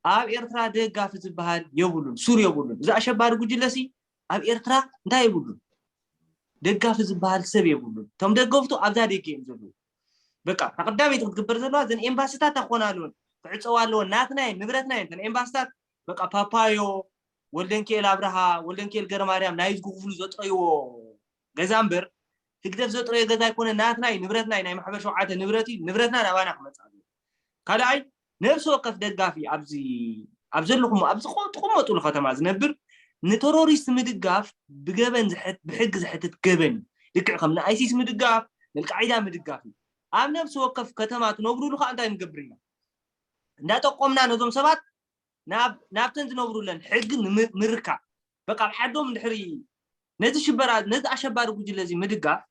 ኣብ ኤርትራ ደጋፊ ዝበሃል የብሉን፣ ሱር የብሉን። እዚ ኣሸባሪ ጉጅለሲ ኣብ ኤርትራ እንታይ የብሉን፣ ደጋፊ ዝበሃል ሰብ የብሉን። እቶም ደገፍቱ ኣብዛ ደገ እዮም ዘለዉ። በቃ እታ ቀዳመይቲ ክትግበር ዘለዋ እዘን ኤምባሲታት ክኾና ኣለወን፣ ክዕፀዋ ኣለወን። ናትና እየን፣ ንብረትና እየን። እተን ኤምባሲታት በቃ ፓፓዮ፣ ወልደንኪኤል ኣብርሃ፣ ወልደንኪኤል ገረማርያም ናይ ዝጉ ክፍሉ ዘጥረይዎ ገዛ እምበር ህግደፍ ዘጥረዮ ገዛ ኣይኮነ፣ ናትና እዩ፣ ንብረትና እዩ፣ ናይ ማሕበር ሸውዓተ ንብረት እዩ፣ ንብረትና ናባና ክመፅእ ኣለዎ። ካልኣይ ነብሲ ወከፍ ደጋፊ ኣብዚ ኣብ ዘለኹም ኣብዚ ትቕመጡሉ ከተማ ዝነብር ንተሮሪስት ምድጋፍ ብገበን ብሕጊ ዝሕትት ገበን እዩ። ልክዕ ከም ንኣይሲስ ምድጋፍ ንልቃዒዳ ምድጋፍ እዩ። ኣብ ነብሲ ወከፍ ከተማ ትነብሩሉ ከዓ እንታይ ንገብር ኢና? እንዳጠቆምና ነዞም ሰባት ናብተን ዝነብሩለን ሕጊ ምርካብ በቃ ኣብ ዓዶም እንድሕሪ ነዚ ሽበራ ነዚ ኣሸባሪ ጉጅለ እዚ ምድጋፍ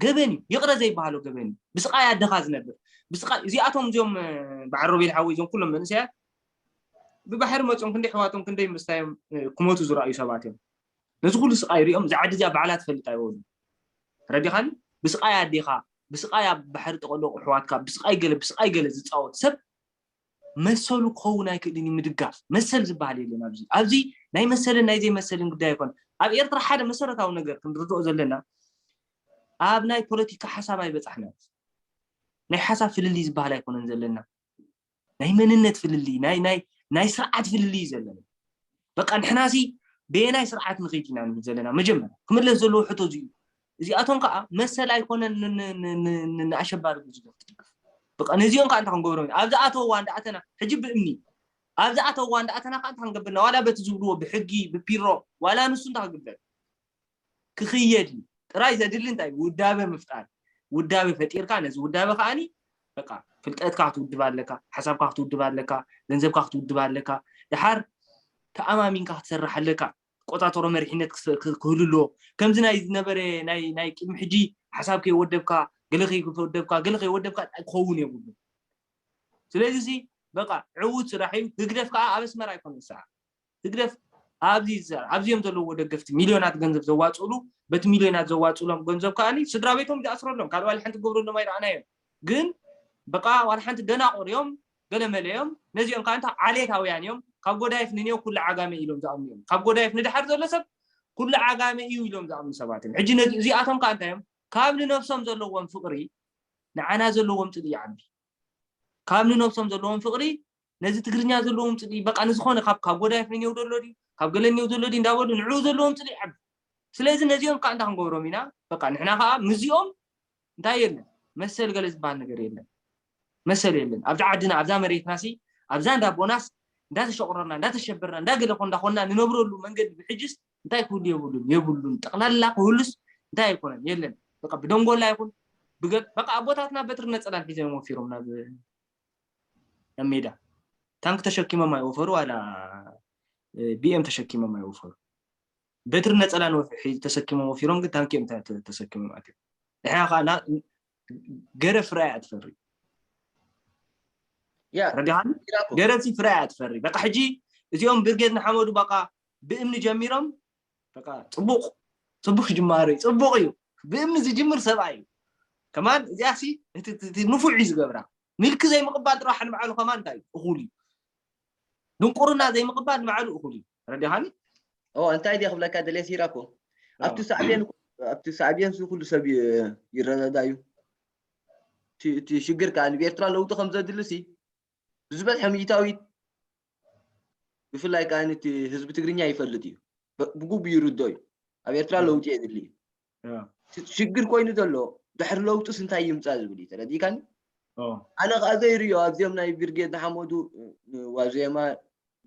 ገበን እዩ። ይቕረ ዘይበሃሎ ገበን እዩ። ብስቃይ ኣደኻ ዝነብር ብስቃይ እዚኣቶም እዚኦም በዓል ሮቤል ሓወይ እዞም ኩሎም መንእሰያት ብባሕሪ መፅኦም ክንደይ ኣሕዋቶም ክንደይ ምስታዮም ክሞቱ ዝረኣዩ ሰባት እዮም። ነዚ ኩሉ ስቃይ ሪኦም እዛ ዓዲ እዚኣ ባዕላ ትፈልጥ ኣይወዱ ረዲኻኒ ብስቃይ ኣዴኻ ብስቃይ ኣብ ባሕሪ ጠቀሎ ኣሕዋትካ ብስቃይ ገለ ብስቃይ ገለ ዝፃወት ሰብ መሰሉ ክኸውን ኣይክእልን እዩ ምድጋፍ መሰል ዝበሃል የለን ኣብዚ ኣብዚ ናይ መሰልን ናይ ዘይመሰልን ጉዳይ ኣይኮነ ኣብ ኤርትራ ሓደ መሰረታዊ ነገር ክንርድኦ ዘለና ኣብ ናይ ፖለቲካ ሓሳብ ኣይበፃሕና ናይ ሓሳብ ፍልልይ ዝበሃል ኣይኮነን ዘለና ናይ መንነት ፍልልይ ናይ ናይ ናይ ስርዓት ፍልልይ እዩ ዘለና በቃ ንሕናሲ በየናይ ስርዓት ንኸይድ ኢና ንብል ዘለና መጀመርያ ክምለስ ዘለዎ ሕቶ እዚ እዩ እዚኣቶም ከዓ መሰል ኣይኮነን ንኣሸባሪ ጉጅለ ክትድግፍ በቃ ነዚኦም ከዓ እንታይ ክንገብሮም ኣብዚ ኣተውዋ እንዳኣተና ሕጂ ብእምኒ ኣብዚ ኣተውዋ እንዳኣተና ከዓ እንታይ ክንገብርና ዋላ በቲ ዝብልዎ ብሕጊ ብፒሮ ዋላ ንሱ እንታይ ክግበር ክኽየድ እዩ ጥራይ ዘድሊ እንታይ ውዳበ ምፍጣር ውዳበ ፈጢርካ ነዚ ውዳበ ከዓኒ በቃ ፍልጠትካ ክትውድብ ኣለካ ሓሳብካ ክትውድብ ኣለካ ገንዘብካ ክትውድብ ኣለካ ድሓር ተኣማሚንካ ክትሰርሕ ኣለካ ቆፃፀሮ መሪሕነት ክህሉ ኣለዎ ከምዚ ናይ ዝነበረ ናይ ቅድሚ ሕጂ ሓሳብ ከይወደብካ ገለ ከይወደብካ ገለ ከይወደብካ ክኸውን የብሉ ስለዚ በቃ ዕዉት ስራሕ እዩ። ህግደፍ ከዓ ኣብ ኣስመራ ኣይኮነን ዝሰዓር። ህግደፍ ኣብዚ ይሰዓር። ኣብዚ እዮም ዘለዎ ደገፍቲ፣ ሚልዮናት ገንዘብ ዘዋፅእሉ፣ በቲ ሚልዮናት ዘዋፅእሎም ገንዘብ ከዓ ስድራ ቤቶም ይኣስረሎም፣ ካልእ ዋላ ሓንቲ ክገብረሎም ኣይረኣናዮም። ግን በቃ ዋላ ሓንቲ ደናቑር እዮም፣ ገለመለ እዮም። ነዚኦም ከዓ እንታይ ዓሌታውያን እዮም፣ ካብ ጎዳይፍ ንኔው ኩሉ ዓጋመ ኢሎም ዝኣምኑ እዮም። ካብ ጎዳይፍ ንድሓር ዘሎ ሰብ ኩሉ ዓጋመ እዩ ኢሎም ዝኣምኑ ሰባት እዮም። ሕጂ ነዚ እዚኣቶም ከዓ እንታይ እዮም? ካብ ንነብሶም ዘለዎም ፍቕሪ ንዓና ዘለዎም ፅልኢ ይዓቢ። ካብ ንነብሶም ዘለዎም ፍቕሪ ነዚ ትግርኛ ዘለዎም ፅልኢ በቃ ንዝኾነ ካብ ካብ ጎዳይፍ ንኔው ዘሎ ድዩ ካብ ገለ ኔው ዘሎ ድዩ እንዳበሉ ንዕኡ ዘለዎም ፅልኢ ይዓቢ። ስለዚ ነዚኦም ከዓ እንታይ ክንገብሮም ኢና? በቃ ንሕና ከዓ ምስዚኦም እንታይ የለን መሰል ገለ ዝበሃል ነገር የለን። መሰል የለን። ኣብዛ ዓድና ኣብዛ መሬትና ሲ ኣብዛ እንዳቦናስ እንዳተሸቑረርና እንዳተሸበርና እንዳገለ ኮ እንዳኾንና ንነብረሉ መንገዲ ብሕጅስ እንታይ ክህሉ የብሉን የብሉን። ጠቕላላ ክህሉስ እንታይ ኣይኮነን የለን። በቃ ብደንጎላ ይኹን ብገ በቃ ኣቦታትና በትሪ ነፀላን ሒዞም ወፊሮም ናብ ናብ ሜዳ ታንክ ተሸኪሞም ኣይወፈሩ ዋላ ቢኤም ተሸኪሞም ኣይወፈሩ። በትሪ ነፀላን ወፍ- ሒ- ተሰኪሞም ወፊሮም ግን ታንክ እዮም ተ- ተ- ተሰኪሞም ኣትዮም። ንሕና ከዓ ና- ገረብ ፍረ እያ ትፈሪ። ያ ረዲኻኒ? ኢራኩ ገረብ ሲ ፍረ እያ ትፈሪ። በቃ ሕጂ እዚኦም ብርጌድ ንሓመዱ በቃ ብእምኒ ጀሚሮም በቃ ፅቡቕ ፅቡቕ ጅማሮ እዩ። ፅቡቕ እዩ። ብእምኒ ዝጅምር ሰብኣይ እዩ። ከማን እዚኣ ሲ እቲ እቲ- እቲ ንፉዕ እዩ ዝገብራ። ምልኪ ዘይምቕባል ጥራሕ ንባዕሉ ከማን እንታይ እዩ? እኹል እዩ። ድንቁርና ዘይምቕባል ንባዕሉ እኹል እዩ። ረዲኻኒ? ኦ እንታይ ድየ ክብለካ ደልየ ሲራኮ ኣብቲ ሳዕቤን ኣብቲ ሳዕቤን ሲ ኩሉ ሰብ ይ- ይረዳዳ እዩ። እቲ እቲ ሽግር ከዓ ንብ ኤርትራ ለውጢ ከም ዘድሊ ሲ ብዝበዝሐ ሚእታዊት ብፍላይ ከዓ እቲ ህዝቢ ትግርኛ ይፈልጥ እዩ። ብ- ብግቡ ይርዶ እዩ። ኣብ ኤርትራ ለውጢ የድሊ እዩ። ያ። እቲ ሽግር ኮይኑ ዘሎ ድሕሪ ለውጥስ እንታይ ይምፃእ ዝብል እዩ ተረዲእካኒ? ኦ፣ ኣነ ከዓ ዘይርዮ ኣብዚኦም ናይ ብርጌድ ንሓመዱ ዋዜማ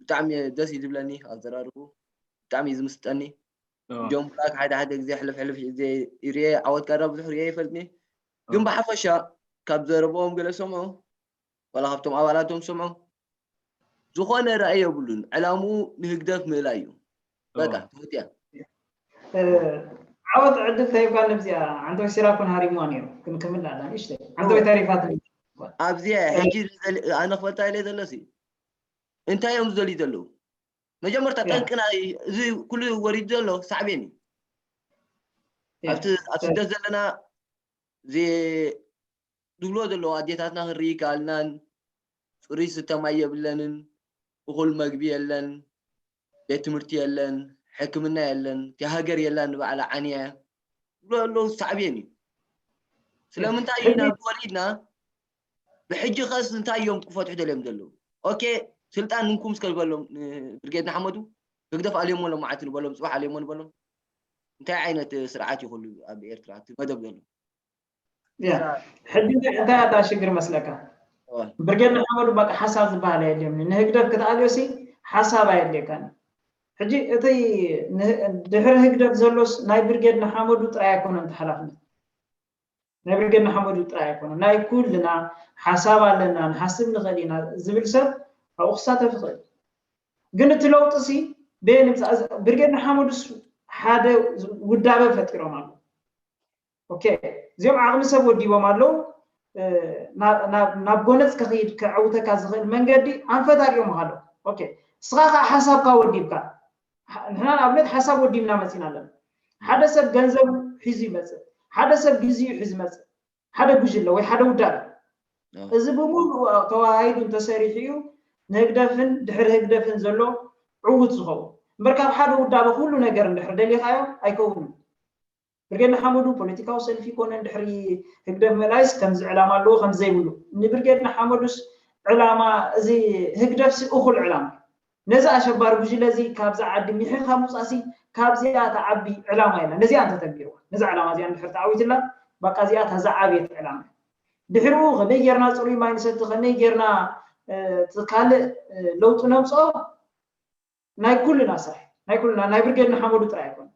ብጣዕሚ ደስ እዩ ዝብለኒ ኣዘራርቡ ብጣዕሚ እዩ ዝምስጠኒ። ኦ፣ ጆምብላክ ሓደ ሓደ ግዜ ሕልፍ ሕልፍ ግዜ ይርየ ዓወት ጋራ ብዙሕ ርየ ይፈልጥኒ ግን ብሓፈሻ ካብ ዘረብኦም ገለ ሰምዑ ዋላ ካብቶም ኣባላቶም ሰምዑ ዝኾነ ራእይ የብሉን። ዕላምኡ ንህግደፍ ምእላይ እዩ። በቃ ትምህርትያ ዓወት ዕድል ተሂብካ ንብዚኣ ዓንተወይ ሲራኮን ሃሪምዋ ነይሩ ክንክምላ ኣላ ንእሽተይ ዓንተወይ ተሪፋት ኣብዚኣ ሕጂ ኣነ ክፈልጣ ኢለ ዘለሲ እንታይ እዮም ዝደልዩ ዘለዉ? መጀመርታ ያ። ጠንቅና እዚ ኩሉ ወሪዱ ዘሎ ሳዕቤን እዩ። ኣብቲ ኣብ ስደት ዘለና እዚ ዝብልዎ ዘለዉ ኣዴታትና ክንርኢ ይከኣልናን ፅሩይ ዝስተ ማይ የብለንን፣ እኹል መግቢ የለን፣ ቤት ትምህርቲ የለን፣ ሕክምና የለን፣ እቲ ሃገር የላን ንባዕላ ዓንያ ዝብሉ ኣለዉ ሳዕቤን እዩ። ስለምንታይ እዩ ናብዚ ወሪድና? ብሕጂ ኸስ እንታይ እዮም ክፈትሑ ደልዮም ዘለዉ? ኦኬ ስልጣን ንንኩም እስከ ዝበሎም ብርጌድ ንሓመዱ ህግደፍ ኣልዮሞ ሎም መዓልቲ ንበሎም ፅባሕ ኣልዮሞ ንበሎም እንታይ ዓይነት ስርዓት ይኽሉ ኣብ ኤርትራ እቲ መደብ ዘሎ ያ ሕጂ እንታይ ኣታ ሽግር መስለካ? ብርጌድ ንሓመዱ በቃ ሓሳብ ዝበሃል ኣየድልዮም ንህግደፍ ክትኣልዮ ሲ ሓሳብ ኣየድልየካን። ሕጂ እቲ ድሕሪ ህግደፍ ዘሎስ ናይ ብርጌድ ንሓመዱ ጥራይ ኣይኮነን ተሓላፍነት ናይ ብርጌድ ንሓመዱ ጥራይ ኣይኮነን ናይ ኩልና ሓሳብ ኣለና ንሓስብ ንኽእል ኢና ዝብል ሰብ ኣብኡ ክሳተፍ ይኽእል። ግን እቲ ለውጢ ሲ በየን ይምፃእ? ብርጌድ ንሓመዱስ ሓደ ውዳበ ፈጢሮም ኣለዉ። ኦኬ እዚኦም ዓቕሚ ሰብ ወዲቦም ኣለዉ። ናብ ጎነፅ ከኽይድ ከዕውተካ ዝኽእል መንገዲ ኣንፈት ኣሪኦም ኣለዉ። ኦኬ እስኻ ከዓ ሓሳብካ ወዲብካ ንሕና ንኣብነት ሓሳብ ወዲብና መፂና ኣለና። ሓደ ሰብ ገንዘቡ ሒዙ ይመፅእ፣ ሓደ ሰብ ግዜኡ ሒዙ ይመፅእ፣ ሓደ ጉጅለ ወይ ሓደ ውዳበ እዚ ብምሉእ ተዋሃሂዱ እንተሰሪሑ እዩ ንህግደፍን ድሕሪ ህግደፍን ዘሎ ዕዉት ዝኸውን እምበር ካብ ሓደ ውዳበ ኩሉ ነገር እንድሕር ደሊኻዮ ኣይከውንን። ብርጌድ ንሓመዱ ፖለቲካዊ ሰልፊ ይኮነን ድሕሪ ህግደፍ ምእላይስ ከምዚ ዕላማ ኣለዎ ከምዚ ዘይብሉ ንብርጌድ ንሓመዱስ ዕላማ እዚ ህግደፍሲ እኹል ዕላማ ነዚ ኣሸባሪ ጉጅለ እዚ ካብዛ ዓዲ ሚሒኻ ምውፃእሲ ካብዚኣ ትዓቢ ዕላማ የላ ነዚኣ እንተተግቢርዋ ነዚ ዕላማ እዚኣ እንድሕር ተዓዊትላ በቃ እዚኣ እታ ዝዓብየት ዕላማ ድሕሪኡ ከመይ ጌርና ፅሩይ ማይ ንሰቲ ከመይ ጌርና ካልእ ለውጢ ነምፅኦ ናይ ኩልና ስራሕ ናይ ኩልና ናይ ብርጌድ ንሓመዱ ጥራይ ኣይኮነ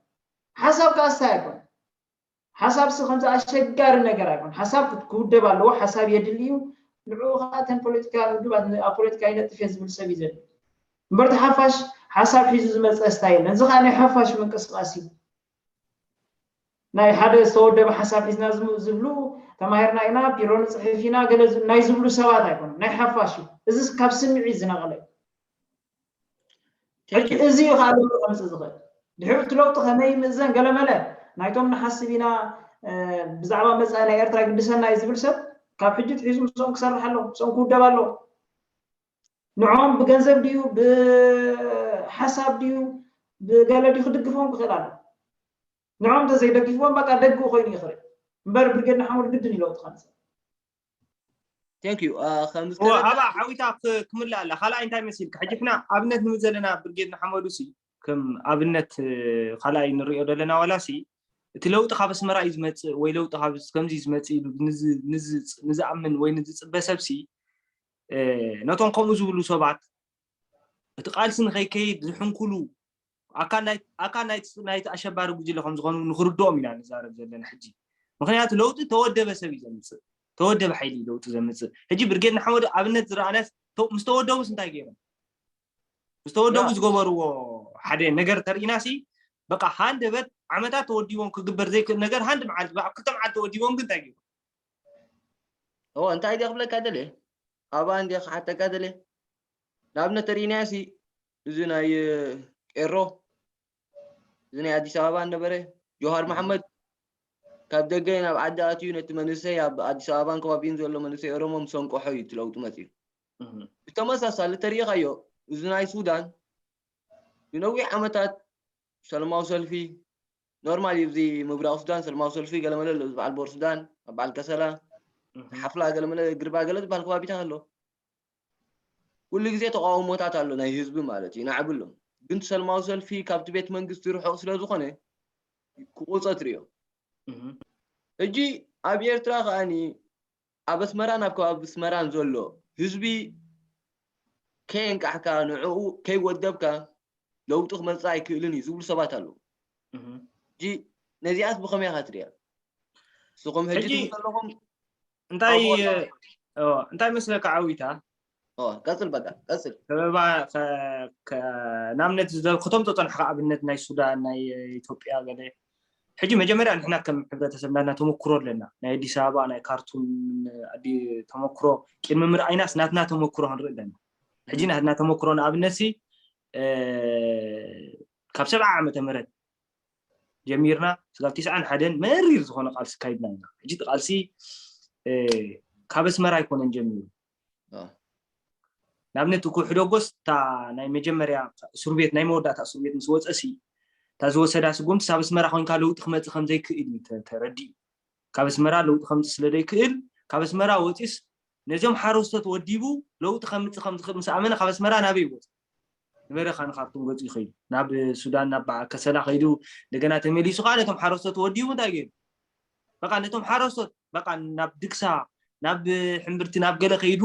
ሓሳብ ከዓ ስታይ ኣይኮነ ሓሳብሲ ከምዚ ኣሸጋሪ ነገር ኣይኮን ሓሳብ ክውደብ ኣለዎ ሓሳብ የድሊ እዩ ንዕኡ ከዓ እተን ፖለቲካ ውድባት ኣብ ፖለቲካ ይነጥፍ እየ ዝብል ሰብ እዩ ዘድሊ እምበር ተሓፋሽ ሓሳብ ሒዙ ዝመፀ ስታይ የለን እዚ ከዓ ናይ ሓፋሽ ምንቅስቃስ እዩ ናይ ሓደ ዝተወደበ ሓሳብ ሒዝና ዝም- ዝብሉ፣ ተማሂርና ኢና፣ ቢሮ ንፅሕፍ ኢና፣ ገለ ዝ- ናይ ዝብሉ ሰባት ኣይኮኑን። ናይ ሓፋሽ እዩ። እዚ ካብ ስምዒት ዝነቐለ እዩ። ሕጂ እዚ እዩ ከዓ ለውጢ ከምፅእ ዝኽእል። ድሕሪ እቲ ለውጢ ከመይ ይምእዘን ገለመለ፣ ናይቶም ንሓስብ ኢና፣ እ፣ ብዛዕባ መፃኢ ናይ ኤርትራ ይግድሰና እዩ ዝብል ሰብ ካብ ሕጂ ትሒዙ ምስኦም ክሰርሕ ኣለዎ፣ ምስኦም ክውደብ ኣለዎ። ንዖም ብገንዘብ ድዩ ብሓሳብ ድዩ ብገለ ድዩ ክድግፎም ክኽእል ኣሎ። ንዖም እንተዘይደጊፍዎም በቃ ደግኡ ኮይኑ ይኽእል እምበር ብርጌድ ንሓመዱ ግድን እዩ ለውጢ ከምፅእ። Thank you። ከም እወ፣ ኣባ ዓዊታ ክ- ክምላእ ኣላ። ካልኣይ እንታይ መሲልካ? ሕጂ ሕና ኣብነት ንብል ዘለና ብርጌድ ንሓመዱ ሲ ከም ኣብነት እ፣ ካልኣይ ንሪኦ ዘለና ዋላ ሲ እቲ ለውጢ ካብ ኣስመራ እዩ ዝመፅእ ወይ ለውጢ ካብ ከምዚ እዩ ዝመፅእ ኢሉ ንዝ- ንዝ- ንዝኣምን ወይ ንዝፅበ ሰብ ሲ እ፣ ነቶም ከምኡ ዝብሉ ሰባት እቲ ቃልሲ ንኸይከይድ ዝሕንኩሉ ኣካል ናይ ኣካል ናይ ናይቲ ኣሸባሪ ጉጅለ ከም ዝኾኑ ንኽርድኦም ኢና ንዛረብ ዘለና ሕጂ። ምክንያቱ ለውጢ ተወደበ ሰብ እዩ ዘምፅእ፣ ተወደበ ሓይሊ እዩ ለውጢ ዘምፅእ። ሕጂ ብርጌድ ንሓመዱ ኣብነት ዝረኣናስ ተ- ምስ ተወደቡስ እንታይ ገይሮም? ምስ ተወደቡ ያ። ዝገበርዎ ሓደ ነገር ተርኢና ሲ በቃ ሃንደበት ዓመታት ተወዲቦም ክግበር ዘይክእል ነገር ሃንድ መዓልቲ ኣብ ክልተ መዓልቲ ተወዲቦም ግን እንታይ ገይሮም? እዎ እንታይ ድየ ክብለካ ደልየ ኣባ እንድየ ክሓተካ ደልየ ንኣብነት ተርኢናዮ ሲ እዚ ናይ ቄሮ እዚ ናይ ኣዲስ ኣበባ ነበረ ጆሃር መሓመድ ካብ ደገ ናብ ዓዲ ኣትዩ ነቲ መንእሰይ ኣብ ኣዲስ ኣበባን ከባቢኡን ዘሎ መንእሰይ ኦሮሞ ምስ ኣንቀሖ እዩ እቲ ለውጢ መፅዩ። ብተመሳሳሊ ተሪኢኻዮ እዚ ናይ ሱዳን ንነዊሕ ዓመታት ሰለማዊ ሰልፊ ኖርማል እዩ። እዚ ምብራቕ ሱዳን ሰለማዊ ሰልፊ ገለመለ ኣሎ። እዚ በዓል ቦር ሱዳን ኣብ በዓል ከሰላ ሓፍላ ገለመለ ግርባ ገለ ዝበሃል ከባቢታት ኣሎ። ኩሉ ግዜ ተቃውሞታት ኣሎ ናይ ህዝቢ ማለት እዩ ናዕብሎም። ግን ሰለማዊ ሰልፊ ካብቲ ቤት መንግስቲ ርሑቕ ስለ ዝኾነ ክቑፀ ትሪኦ። ሕጂ ኣብ ኤርትራ ከኣኒ ኣብ ኣስመራን ኣብ ከባቢ ኣስመራን ዘሎ ህዝቢ ከየንቃሕካ ንዕኡ ከይወደብካ ለውጢ ክመፅእ ኣይክእልን እዩ ዝብሉ ሰባት ኣለዉ። ሕጂ ነዚኣስ ብኸመይ ኢኻ ትሪኣ? ንስኹም ሕጂ ሕጂ ትብሉ ዘለኹም እንታይ ኣዎ፣ ኦ፣ እንታይ መስለካ ዓዊታ ኦ፣ ቀፅል በቃ ቀፅል። ከበባ ከ- ከ- ንኣብነት ዝደ- ክቶም ተፀንሕካ ኣብነት ናይ ሱዳን ናይ ኢትዮጵያ ገለ ሕጂ መጀመርያ ንሕና ከም ሕብረተሰብ ናትና ተመክሮ ኣለና ናይ ኣዲስ ኣበባ ናይ ካርቱም ኣዲ ተመክሮ ቅድሚ ምርኣይናስ ናትና ተመክሮ ክንርኢ ኣለና ሕጂ ናትና ተመክሮ ንኣብነት ሲ እ፣ ካብ ሰብዓ ዓመተ ምህረት ጀሚርና ስጋብ ቲስዓን ሓደን መሪር ዝኾነ ቃልሲ ካይድና ኢና ሕጂ እቲ ቃልሲ እ፣ ካብ ኣስመራ ኣይኮነን ጀሚሩ ኦ። ንኣብነት እኮ ሕደጎስ እታ ናይ መጀመርያ እስሩ ቤት ናይ መወዳእታ እስሩ ቤት ምስ ወፀ ሲ እታ ዝወሰዳ ስጉምቲ ሳብ ኣስመራ ኮይንካ ለውጢ ክመፅእ ከም ዘይክእል እዩ ተ- ተረዲኡ ካብ ኣስመራ ለውጢ ከምፅእ ስለ ዘይክእል ካብ ኣስመራ ወፂስ ነዚኦም ሓረስቶት ወዲቡ ለውጢ ከምፅእ ከም ዝኽእል ምስ ኣመነ ካብ ኣስመራ ናበይ ይወፅ ንበረኻ ንካርቱም ገፁ ይኸይዱ ናብ ሱዳን ናብ በዓ- ከሰላ ከይዱ እንደገና ተመሊሱ ከዓ ነቶም ሓረስቶት ወዲቡ እንታይ ገይሩ በቃ ነቶም ሓረስቶት በቃ ናብ ድግሳ ናብ ሕምብርቲ ናብ ገለ ከይዱ